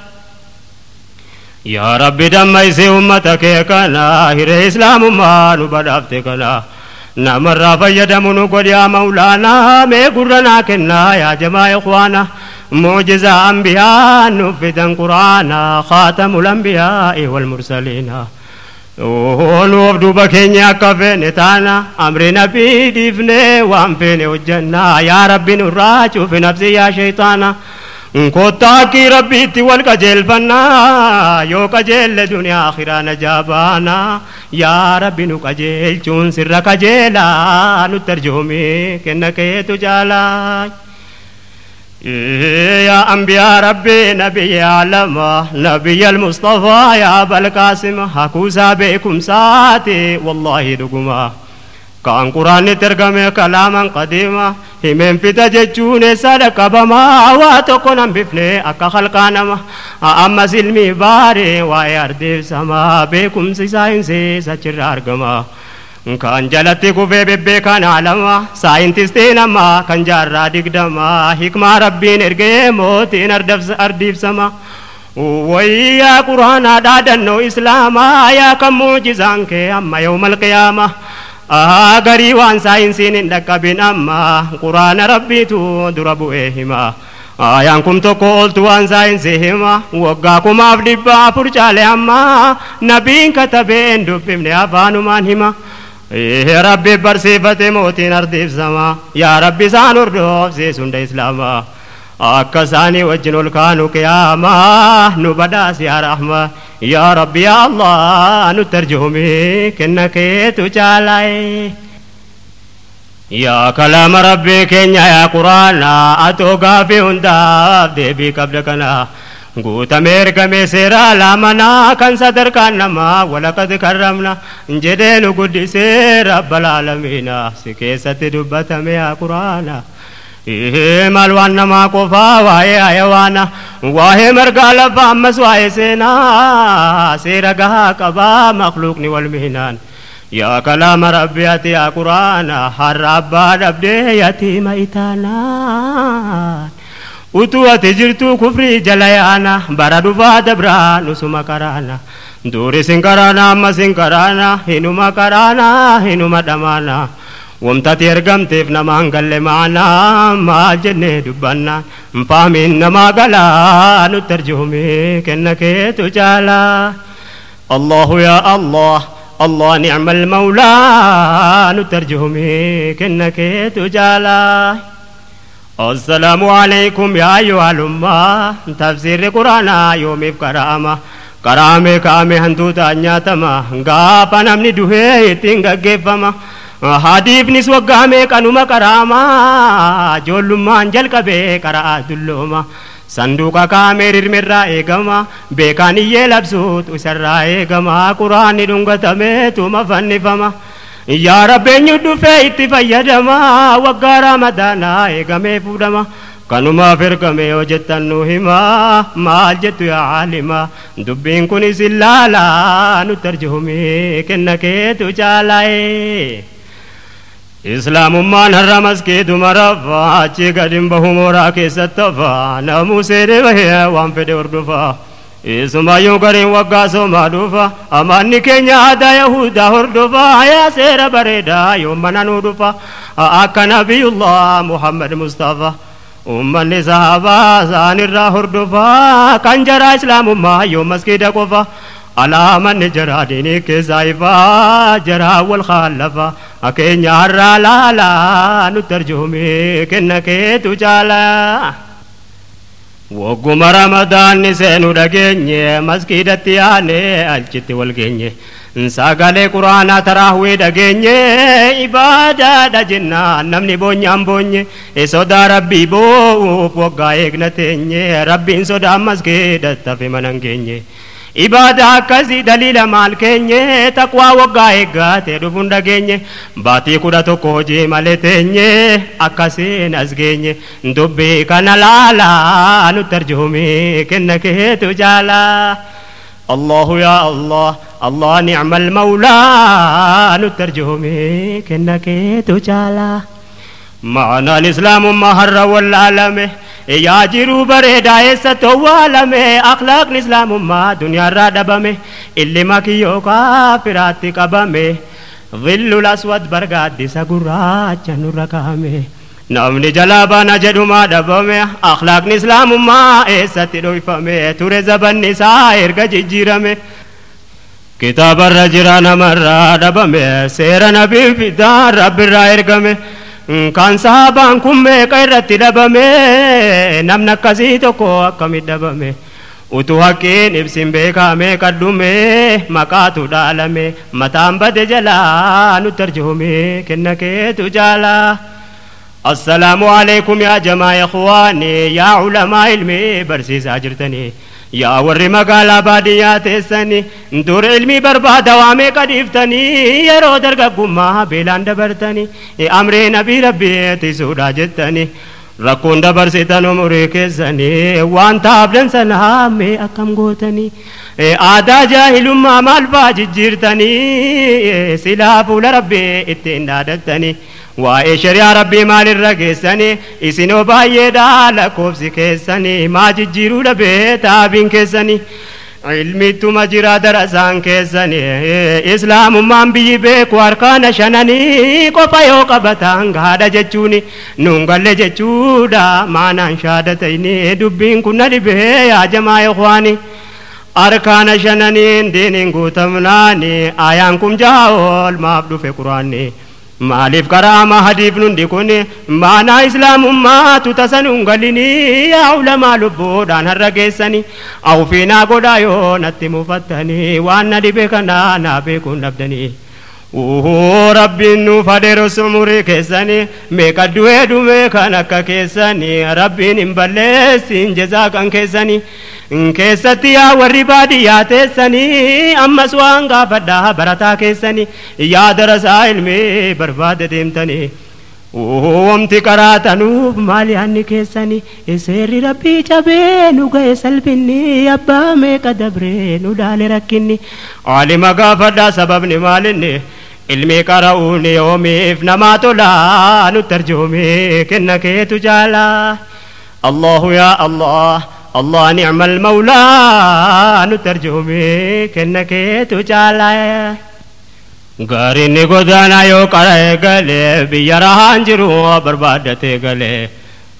يا رب دميسي أمتك كنا هر إسلام ما نبدأفتك لا نمر فيدمن قد يا مولانا ما قرنا كنا يا جماعة إخوانا معجزة أنبياء نفدا قرآنا خاتم الأنبياء والمرسلين Nuuf duuba keenya akka feene taana amri nabii dhiifnee waan feene hojjenna yaa rabbi nurraa cufi nafsi yaa shayxaana kottaa akki rabbiitti wal qajeelfannaa yoo qajeelle duniyaa akhiraa najaa baana yaa rabbi nu qajeelchuun sirra qajeelaa nutti arjoomi kenna keetu jaalaa. يا أنبياء ربي نبي علمة نبي المصطفى يا أبا القاسم حكوسا بكم ساتي والله دقما Kan quraanni ergame kalaaman qadiima himeen fita jechuun eessa dhaqqabamaa waa tokko nan bifne akka halqaa nama ammas ilmi baaree waa'ee ardiif samaa beekumsi saayinsii achirraa argama. Kan jalatti kufee bebbeekaan alama saayintistiin ammaa kan jaarraa 20 hikmaa rabbiin ergee mootiin ardiifsama. Wayyaa quraanaa dhaadannoo islaamaa yaa kan muujizaan kee amma yoomal qiyaama. Garii waan saayinsiin hin dhaqqabin amma quraana rabbiitu dura bu'ee hima. Ayaan kum tokko oltu waan saayinsii hima waggaa 1400 caale amma nabiin katabeen dubbifne afaanumaan hima. Rabbi barsiifate mootiin ardiifsama yaa rabbi isaan hordofsiis hunda islaamaa. Akka isaanii wajjin ol kaanu qiyaamaa nu badhaas yaa rahma yaa rabbi yaa Allah nu tarjuumi kenna keetu caalaaye. Yaa kalaama rabbii keenya yaa quraana atoo gaafii hundaaf deebii qabda kana guutamee ergame seera laamanaa kan sadarkaan namaa walaqad karramna jedhee nu guddisee rabbal aalamiina si keessatti dubbatame yaa quraana. Maal waan namaa qofaa waa'ee hayawaana waa'ee margaa lafaa ammas waa'ee seenaa seera gahaa qabaa makluuqni wal mihinaan. Yaa kalaama rabbi ati yaa quraana har'a abbaa dhabdee yatiima itaanaan. Utuu ati jirtuu kufrii jala yaana bara dhufaa dabraa nusuma karaana. Duuri sin karaana amma sin karaana hinuma karaana hinuma dhamaana. Wamtati ergamteef namaan galle maanaa maal jennee dubbanna faamiin namaa galaa nu tarjuumi kenna keetu caalaa. Allahu yaa Allah Allah ni'mal mawlaa nu tarjuumi kenna keetu caalaa. Assalaamu alaykum yaa ayyuhal ummaa tafsiirri quraanaa yoomiif qara'ama. Qaraame kaame hantuutaan nyaatama gaafa namni duhee ittiin gaggeeffama. Hadiifnis waggaa meeqanuma qaraama ijoollummaan jalqabee qara'aa dullooma. Sanduuqa kaamee rirmirraa eegama beekaan iyyee labsuutu isarraa eegama quraanni dhungatameetuma fannifama. Yaa Rabbi eenyu dhufee itti fayyadama waggaa ramadaanaa eegamee fuudhama. Kanumaaf ergame yoo jettan nu hima maal jettu yaa aalima dubbiin kun isin laalaa nu tarjuumi kenna keetu caalaaye. Islaamummaan har'a maskiiduma rafaa achi gadi hin bahu mooraa keessatti hafaa namuu seenee bahee waan fedhe hordofaa. Isumayyuu gariin waggaa soomaa dhufa amaanni keenya aadaa Yahudaa hordofaa yaa seera bareedaa yoo mana nuu dhufa akka nabiyullah Muhammad Mustafa. Ummanni sahabaa isaanirraa hordofaa kan jaraa islaamummaa yoo maskiida qofa. Alaamanni jaraa diinii keessaa ifaa jaraa wal khaalafa akeenya har'aa laalaa nu tarjuumi kenna keetu caalaa. Wagguma ramadaanni seenu dhageenye maskiidatti yaane alchitti wal geenye sagalee quraanaa taraahwii dhageenye ibaadaadha jennaan namni boonyaan boonye sodaa rabbii boo'uuf waggaa eegna teenye rabbiin sodaa maskiidatti hafe mana hin geenye. Ibaada akkasii daliila maal keenye taqwaa waggaa eeggatee dhufuun dhageenye baatii 11 hojii malee teenye akkasiin as geenye dubbii kana laalaa nu tarjuumi kenna keetu caalaa. Allahu yaa Allah Allah ni'mal mawlaa nu tarjuumi kenna keetu caalaa. Ma'anaan islaamummaa har'a wallaalame yaa jiruu bareedaa eessatti owwaalame akhlaaqni islaamummaa duniyaarraa dhabame ilma kiyyoo kaafiraatti qabame dhillul aswad bargaaddisa gurraacha nurra kaa'ame. Namni jalaa baana jedhumaa dhabame akhlaaqni islaamummaa eessatti dhoyfame ture zabanni isaa erga jijjiirame. Kitaabarra jira namarraa dhabame seera nabiin fidaa rabbirraa ergame. Kan sahabaan kun meeqa irratti dhabame namni akkasii tokko akkamitti dhabame utuu haqqiin ibsin beekamee kadhume maqaatu dhaalame mataan bade jalaa nu tarjuumi kenna keetu caalaa. السلام عليكم يا جماعة إخواني يا علماء علمي برسيس أجرتني يا ور مقالة باديات السني دور علمي برباد وامي قديفتني يا رو درقا قمّا بلان دبرتني أمري نبي ربي تسودا جتني rakkoon dabarsitan umurii keessanii waan taabdan sana mee akkam gootanii aadaa jaahilummaa maal faa jijjiirtanii silaa fuula rabbii ittiin dhaadattanii waa'ee shari'aa rabbii maalirra geessanii isinoo baay'eedha lakkoofsi keessanii maa jijjiiruu dhabee taabiin keessanii ilmittuma jira darasaan keessanii islaamummaan biyyi beeku harkaana shananii qofa yoo qabatan gaadha jechuuni nuun galle jechuudha maanaan shaadatayni dubbiin kun na dhibee yaa jamaa ikhwaani harkaana shananiin diiniin guutamnaani ayaan kum jaha ol maaf dhufe quraanni maaliif karaa hadiif nundi kun maanaa islaamummaatu tasa nuun galinii yaa ulamaa lubbuudhaan har'a geessanii awfiinaa godhaa yoo natti mufattanii waan na dhibe kanaa naa beekuun dhabdanii. Rabbiin nuuf adeerus umurii keessanii meeqa du'ee dhume kan akka keessanii rabbiin hin balleessin jezaa kan keessanii keessatti yaa warri baadiyyaa teessanii ammas waan gaafadhaa barataa keessanii yaa darasaa ilmii barbaade deemtanii. Wamti qaraatanuuf maali hanni keessanii seerri rabbii cabee nu ga'e salphinni abbaa meeqa dabree nu dhaale rakkinni aalima gaafadhaa sababni maalinni ilmi qara'uun yoomiif namaa tolaa nu tarjoomee kenna keetu jaalaa Allahu yaa Allah Allah ni'mal mawlaa nu tarjoomee kenna keetu jaalaa. Gaariin godaanaa yoo qara'e galee biyya rahaan jiru barbaaddatee galee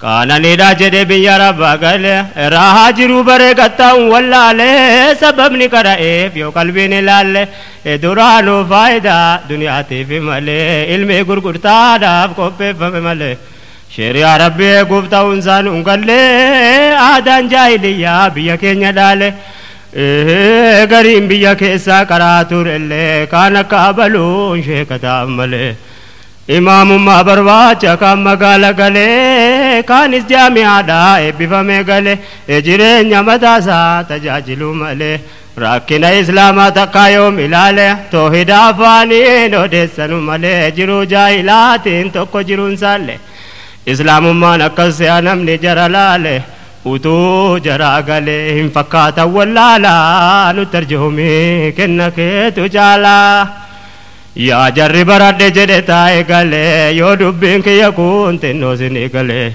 qaananiidha jedhe biyya rabbaa galee rahaa jiru baree gattaa'uun wallaalee sababni qara'eef yoo qalbiin ilaalle duraanuu faayidaa duniyaatiif malee ilmi gurgurtaadhaaf qopheeffame malee sheriyaa rabbii eeguuf ta'uun isaa nuun gallee aadaan jaahiliyyaa biyya keenya dhaale. Gariin biyya keessaa karaa turellee kaan akka abaluun sheekataa malee imaamummaa barbaacha kan magaala galee kaanis jaami'aadhaa eebbifamee galee jireenya mataasaa tajaajilu malee rakkina islaamaa takkaa yoom ilaale toohida afaaniin odeessanu malee jiruu jaahilaatiin tokko jiruun saalle islaamummaan akkas se'a namni jara laale. Utuu jaraa galee hin fakkaatan wallaalaa nu tarjoomee kenna keetu jaalaa. Yaa jarri baradhe jedhe taa'e galee yoo dubbiin kiyya kun xinnoo sinii galee.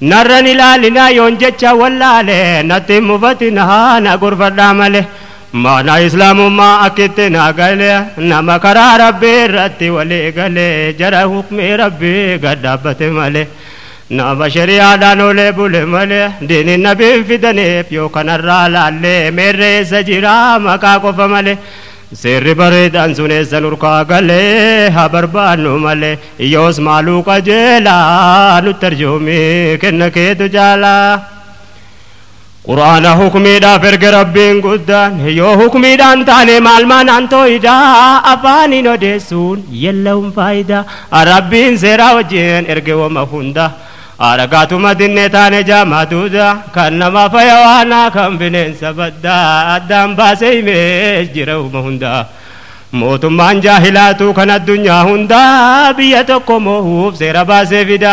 Narran ilaalinaa yoon jecha wallaalee natti mufatinaa na gorfadhaa malee. Maana islaamummaa akkitti naa galee nama karaa rabbii irratti walii galee jara hukmii rabbii gad dhaabbate malee. Nama shari'aadhaan olee bule malee diiniin nabiin fidaniif yoo kanarraa laallee meerreessa jira maqaa qofa malee seerri bareedaan sun eessa nurkaa galee haa barbaannu malee yoos maaluu qajeelaa nutti arjoomee kenna keetu jaalaa. Quraana hukmiidhaaf erga rabbiin guddaan yoo hukmiidhaan taane maal maanaan tooyidaa afaaniin odeessuun yella'uun faayidaa rabbiin seeraa wajjin erge wama hunda. Aragaatuma dinnee taane jaamaa duuda kan nama fayawaanaa kan bineensa baddaa addaan baasee himee jira uma hundaa. Mootummaan jaahilaatu kan addunyaa hundaa biyya tokko moohuuf seera baasee fida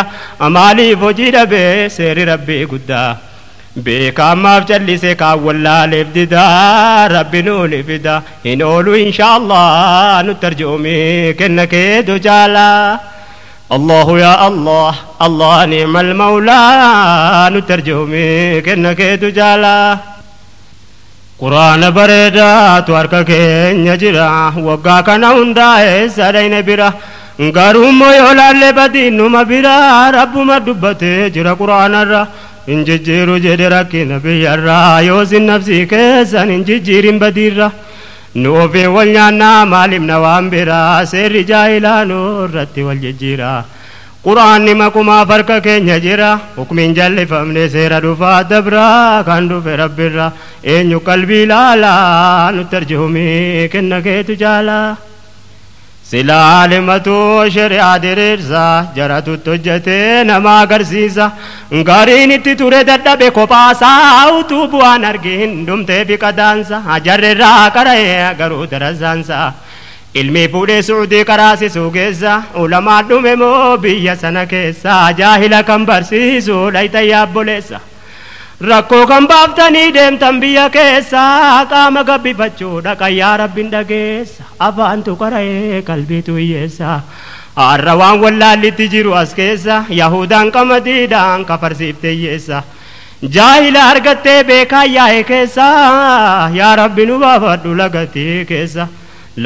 maaliif hojii dhabee seerri rabbii guddaa. Beekaa ammaaf callise kaan wallaaleef didaa rabbi nuuni fida hin oolu inshaallah nu tarjoomee kenna keetu jaalaa. الله يا الله الله نعم المولى نترجمي كنا كيتو جالا قرآن بريدا توارك كين يجرا وقا كان هندا سرين برا غروم يولا لبدين ما برا رب ما دبته جرا قرآن را انججيرو جدرا كنبي الرا يوزن نفسي كيسان انججيرين بديرا نوفي والنانا مالم نوام برا سر جاهلا نورتي والججيرا قرآن نمكما فرق كين يجرا حكمين جل فمن سير دفا دبرا كان دفا رب الرا إن قلبي لا لا نترجمي كنك تجالا Silaa alimatu shari'aa diriirsa jaratu hojjetee nama agarsiisa gariin itti ture dadhabe kophaasaa utuu bu'aan argin dhumtee fi qadaansa jarrirraa qara'ee garuu darasaansa ilmi fuudhee suudii qaraasisuu keessa ulamaa dhume moo biyya sana keessa jaahila kan barsiisu dhayta yaabboleessa. Rakkoo kan baaftanii deemtan biyya keessa qaama gabbifachuu dhaqa yaa rabbiin dhageessa afaantu qara'ee qalbiitu hiyyeessa har'a waan wallaallitti jiru as keessa yahudaan qamadiidhaan kafarsiifte hiyyeessa jaahila argattee beekaa yaa'e keessa yaa rabbi nu baafadhu lagatii keessa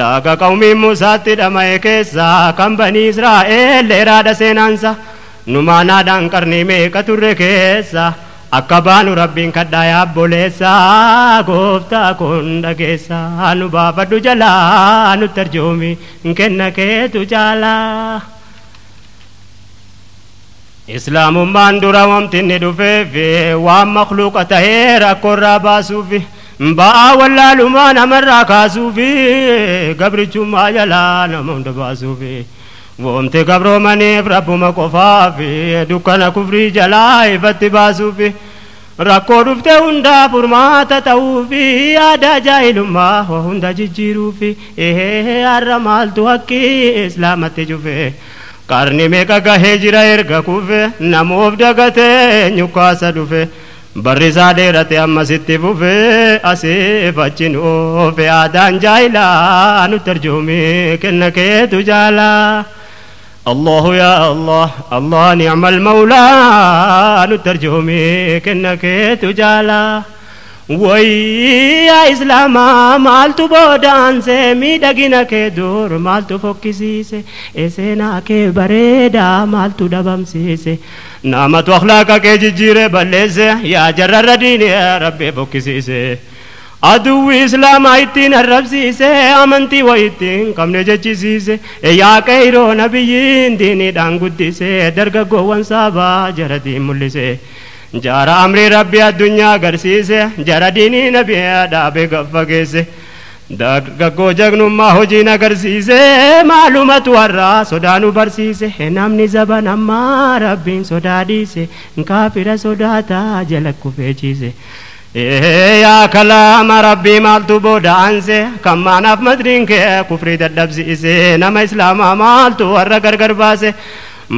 laga qawmiin Muusaatti dhama'e keessa kan banii Israa'el dheeraadha seenaansa numaanaadhaan qarnii meeqa turre keessa akka baanu rabbiin kadhaa yaabboleessa gooftaa kun dhageessa nu baafadhu jalaa nutti arjoomi kenna keetu caalaa. Islaamummaan dura wanti inni dhufeef waan makluuqa tahee rakkoorraa baasuuf ba'aa wallaalumaa namarraa kaasuuf gabrichummaa jalaa nama hunda baasuuf. Womti gabroomaniif rabbuma qofaaf dukkana kufrii jalaa ifatti baasuuf rakkoo dhufte hundaa furmaata ta'uuf aadaa jaahilummaa hunda jijjiiruuf har'a maaltu haqqii islaamatti cufe qarni meeqa gahee jira erga kufe namoof dagatee nyukkaasa dhufe barri isaa dheerate ammasitti fufe asiif achiin oofe aadaan jaahilaa nutti arjoomi kenna keetu jaalaa. الله يا الله الله نعم المولى نترجمي كنك تجالا وي يا إسلام مالتو بودان سمي دقينا كدور مالتو فوكسيسي إسينا كبريدا مالتو دبمسيسي نامت أخلاقك جيجير بلسي يا جرر ديني يا ربي فوكسيسي aduwwi islaamaa ittiin arrabsiise amantii wayittiin qabne jechisiise yaa qeyroo nabiyyiin diiniidhaan guddise dargaggoowwan saabaa jara diin mul'ise jara amrii rabbi addunyaa agarsiise jara diinii nabii dhaabee gaffageesse dargaggoo jagnummaa hojiin agarsiise maalumatu warraa sodaa nu barsiise namni zaban ammaa rabbiin sodaa dhiise kaafira sodaataa jala kufee ciise. Yaa kalaama rabbii maaltu booda aanse kan maanaaf madriin kee kufrii dadhabsiise nama islaamaa maaltu warra gargar baase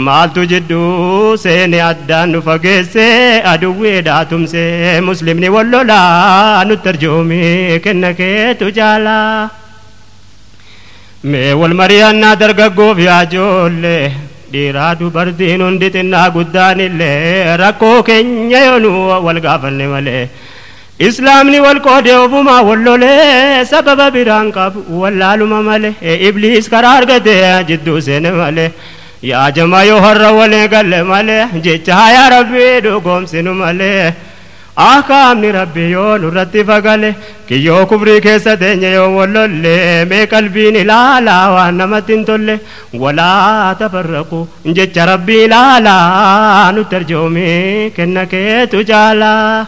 maaltu jidduu seene addaan nu fageesse aduwwee dhaatumse muslimni wal lolaa nutti arjoomi kenna keetu jaalaa. Mee wal mari'annaa dargaggoof yaa ijoollee dhiiraa dubartiin hundi xinnaa guddaan illee rakkoo keenya yoo nu wal gaafanne malee. Islaamni wal qoodee ofumaa wal lolee sababa biraan qabu wallaaluma malee ibliis karaa argatee jidduu seene malee yaa jamaa yoo har'a walii galle malee jecha yaa rabbii dhugoomsinu malee akaamni rabbi yoo nurratti fagale kiyyoo kufrii keessa teenye yoo wal lolle mee qalbiin ilaalaa waan namatti hin tolle walaa tafarraqu jecha rabbii ilaalaa nutti arjoomi kenna keetu caalaa.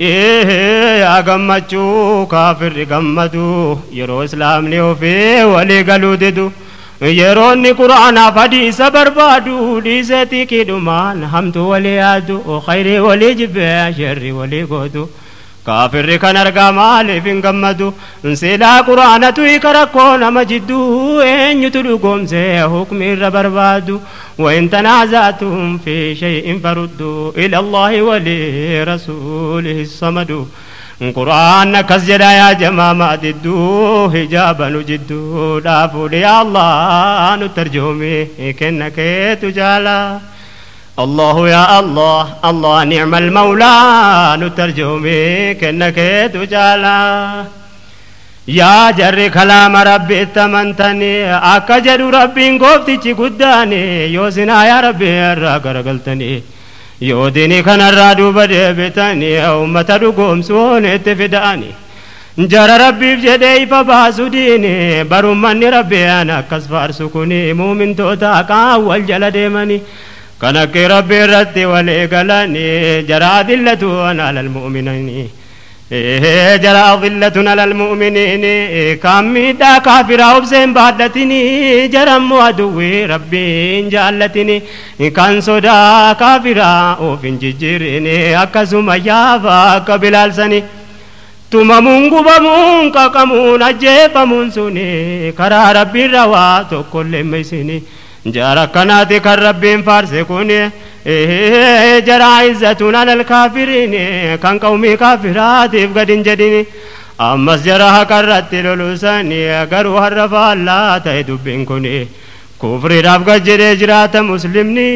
Yaa gammachuu kaafirri gammadu yeroo islaamni ofii walii galuu didu yeroo inni quraanaaf hadiisa barbaadu dhiisee xiiqiidhumaan hamtuu walii yaadu khayrii walii jibbee sharrii walii gootu kaafirri kan argaa maaliif hin gammadu silaa quraanatu hiika rakkoo nama jidduu eenyutu dhugoomsee hukmi irra barbaadu وإن تنازعتم في شيء فردوا إلى الله ولرسوله الصمد قرآن كسجد يا جماعة ددو حجابا نجدو دافو يا الله نترجمي كنك تجالا الله يا الله الله نعم المولى نترجمي كنك تجالا يا جر كلام ربي تمنتني أكجر ربي قفتي قداني يوسنا يا ربي الرقرقلتني يوديني كان الرادو بدبتني أمة رقوم سون اتفداني جرى ربي بجدي فباسو ديني برمني ربي أنا كسفار سكوني مؤمن توتا كاول جل ديمني كنك ربي رتي ولي قلاني جرى ذلة أنا على المؤمنين Jara adillatun alal mu'miniin kan miidhaa kaafiraa obseen baadhatini jarammoo aduwwii rabbiin jaallatini kan sodaa kaafiraa of hin jijjiirini akkasuma yaafa akka bilaalsani tumamuun gubamuun qaqamuun ajjeefamuun suni karaa rabbiirra waa tokkollee meeysini jara akkanaati kan rabbiin faarse kuni jara izzatuun alal kaafiriin kan qawmii kaafiraatiif gad hin jedhini ammas jara haqarratti lolusani garuu har'a faallaa ta'e dubbiin kuni kufriidhaaf gad jedhee jiraata muslimni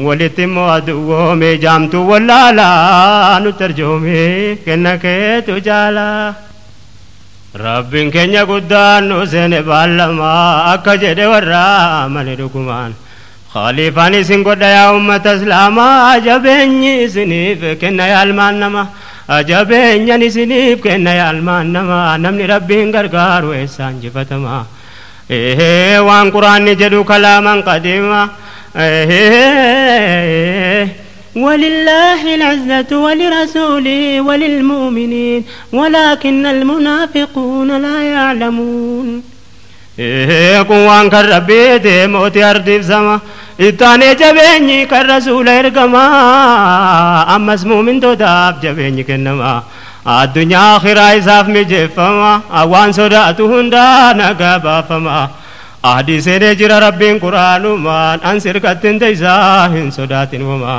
walitti immoo aduwwoome jaamtuu wallaalaa nu tarjoome kenna keetu jaalaa. Rabbiin keenya guddaan nu seene baallamaa akka jedhe warra amane dhugumaan khaliifaan isin godha yaa ummata islaamaa jabeenyi isiniif kenna yaa ilmaan nama jabeenyan isiniif kenna yaa ilmaan nama namni rabbiin gargaaru eessaan jifatama waan quraanni jedhu kalaaman qadiima ولله العزة ولرسوله وللمؤمنين ولكن المنافقون لا يعلمون. Kun waan kan rabbiiti mootii ardiif sama ittaanee jabeenyi kan rasuula ergamaa ammas muumintootaaf jabeenyi kennama addunyaa akhiraa isaaf mijeeffama waan sodaatu hundaa nagaa baafama ahdii seenee jira rabbiin quraanumaan an sirkattin teeysaa hin sodaatin wama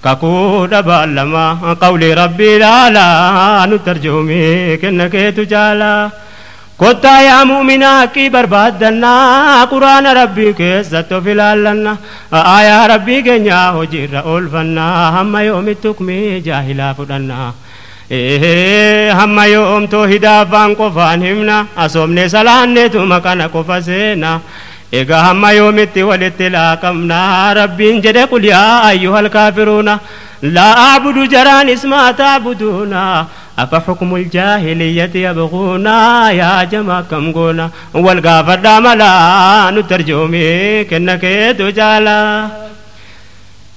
kakuu dhabaallama qawlii rabbii ilaalaa nu tarjoomee kenna keetu jaalaa. Kottaa yaa mu'minaa haqqii barbaaddannaa quraana rabbii keessatti of ilaallanna aayaa rabbii keenyaa hojiirra oolfannaa hamma yoomitti hukmii jaahilaa fudhanna hamma yoom toohidaa afaan qofaan himna asoomne salaanneetuma kana qofa seena egaa hamma yoomitti walitti laaqamna rabbiin jedhe qul yaa ayyuhal kaafiruuna laa a'budu jaraan ismaa ta'buduuna أفحكم الجاهلية يبغونا يا جماعة كم قونا والغافر داملا نترجمي كنك تجالا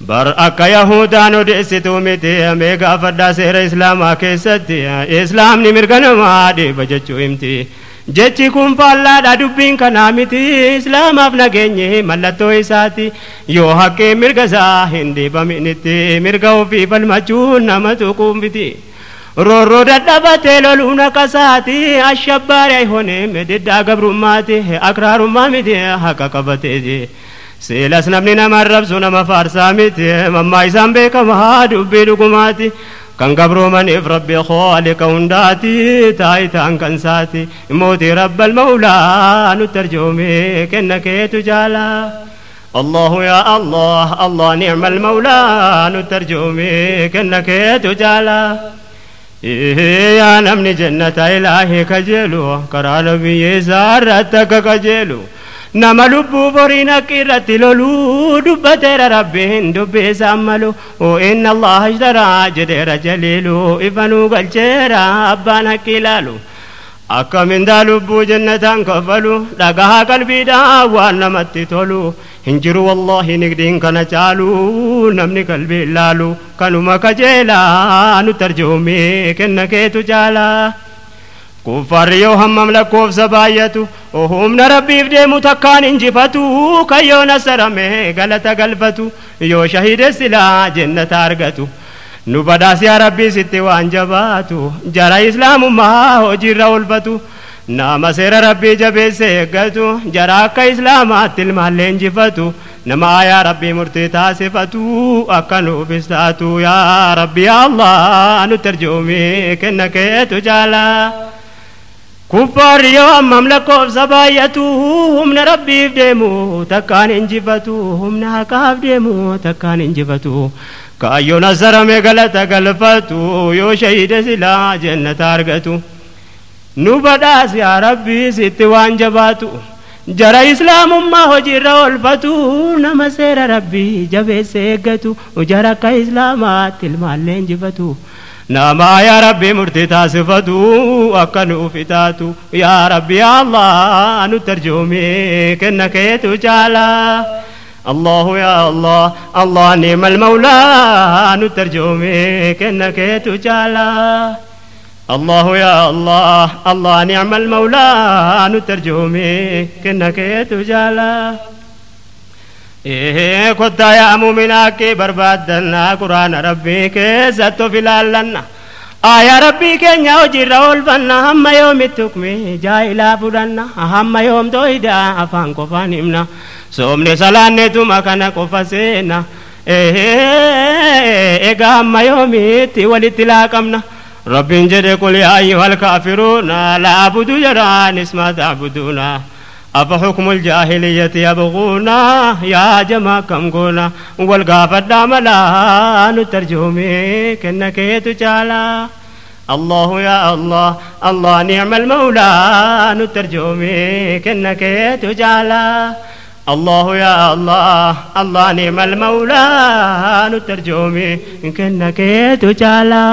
بر أكا يهودا ندئستو متي ميغا فردا سير إسلاما كيستي إسلام نمرغن ما دي بجچو امتي jechi kun faallaadha dubbiin kanaa miti islaamaaf nageenye mallattoo isaati yoo haqqee mirga isaa hin dhiibaminitti mirga ofii falmachuun nama tuquu miti roorroo dadhabatee loluun akkasaati ashabbaari ayhoonee diddaa gabrummaati akraarummaa miti haqa qabateeti seelas namni nama arrabsu nama faarsaa miti mammaa isaan beekamaa dubbii dhugumaati kan gabroomaniif rabbi khaaliqa hundaati taayitaan kan saati mootii rabbal mawlaa nu tarjoome kenna keetu jaalaa. الله يا الله الله نعم المولى نترجمي كنك تجالا يا نمني جنة إلهي كجلو كرال بي زارتك كجلو نما لبو برينا كيرت لولو دبتر ربين دبي ساملو وإن الله اشترى جدير جليلو إفنو قلجيرا أبانا كيلالو akka mindaa lubbuu jannataan kafalu dhagahaa qalbiidhaa waan namatti tolu hin jiru wallaahi nigdiin kana caalu namni qalbii ilaalu kanuma kajeelaa nu tarjoomee kenna keetu caalaa. Kuffaarri yoo hammam lakkoofsa baay'atu humna rabbiif deemu takkaan injifatu kayyoo nasarame galata galfatu yoo shahide silaa jannata argatu. Nu badhaas yaa rabbii sitti waan jabaatu jara islaamummaa hojiirra oolfatu nama seera rabbii jabeesse eeggatu jara akka islaamaatti ilmaallee injifatu nama aayaa rabbii murtii taasifatu akka nuufis taatu yaa rabbi yaa Allah nu tarjoomee kenna keetu jaalaa. Kuffaarri yoo hammam lakkoofsa baay'atu humna rabbiif deemu takkaan injifatu humna haqaaf deemu takkaan injifatu. Kaayyoon asarame galata galfatu yoo shahide silaa jannata argatu. Nu badhaas yaa rabbii sitti waan jabaatu jara islaamummaa hojiirra oolfatu nama seera rabbii jabeesse eeggatu jara akka islaamaatti ilmaallee injifatu. Nama yaa rabbii murtii taasifatu akka nuuf itaatu yaa rabbi yaa Allah nu tarjoomee kenna keetu caalaa. الله يا الله الله نعم المولى نترجمي كنك تجالا. الله يا الله الله نعم المولى نترجمي كنك تجالا. إيه كنت يا مؤمناك بربادنا قرآن ربي كيست في لالنا آيا ربي كنيا وجرا والفنا هم يوم التكمي جايلا فدنا هم يوم تويدا أفان كفان إمنا سومني سلاني تما كان كفسينا. إيه إيقا هم يومي ولتلاقمنا رب جد قل يا أيها الكافرون لا أعبد جران اسم تعبدون أفحكم الجاهلية يبغون يا جماعة كم قونا والقافة داملا نترجمي كنك تجالا. الله يا الله الله نعم المولى نترجمي كنك تجالا. الله يا الله الله نعم المولى نترجمي كنك تجالا.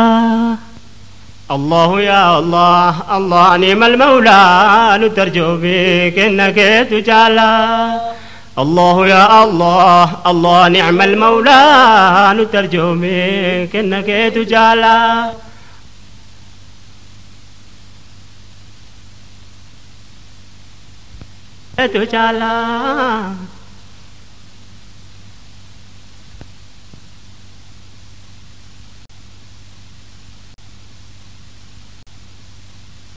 الله يا الله الله نعم المولى نترجو بك إنك تجالا. الله يا الله الله نعم المولى نترجو بك إنك تجالا. تجالا.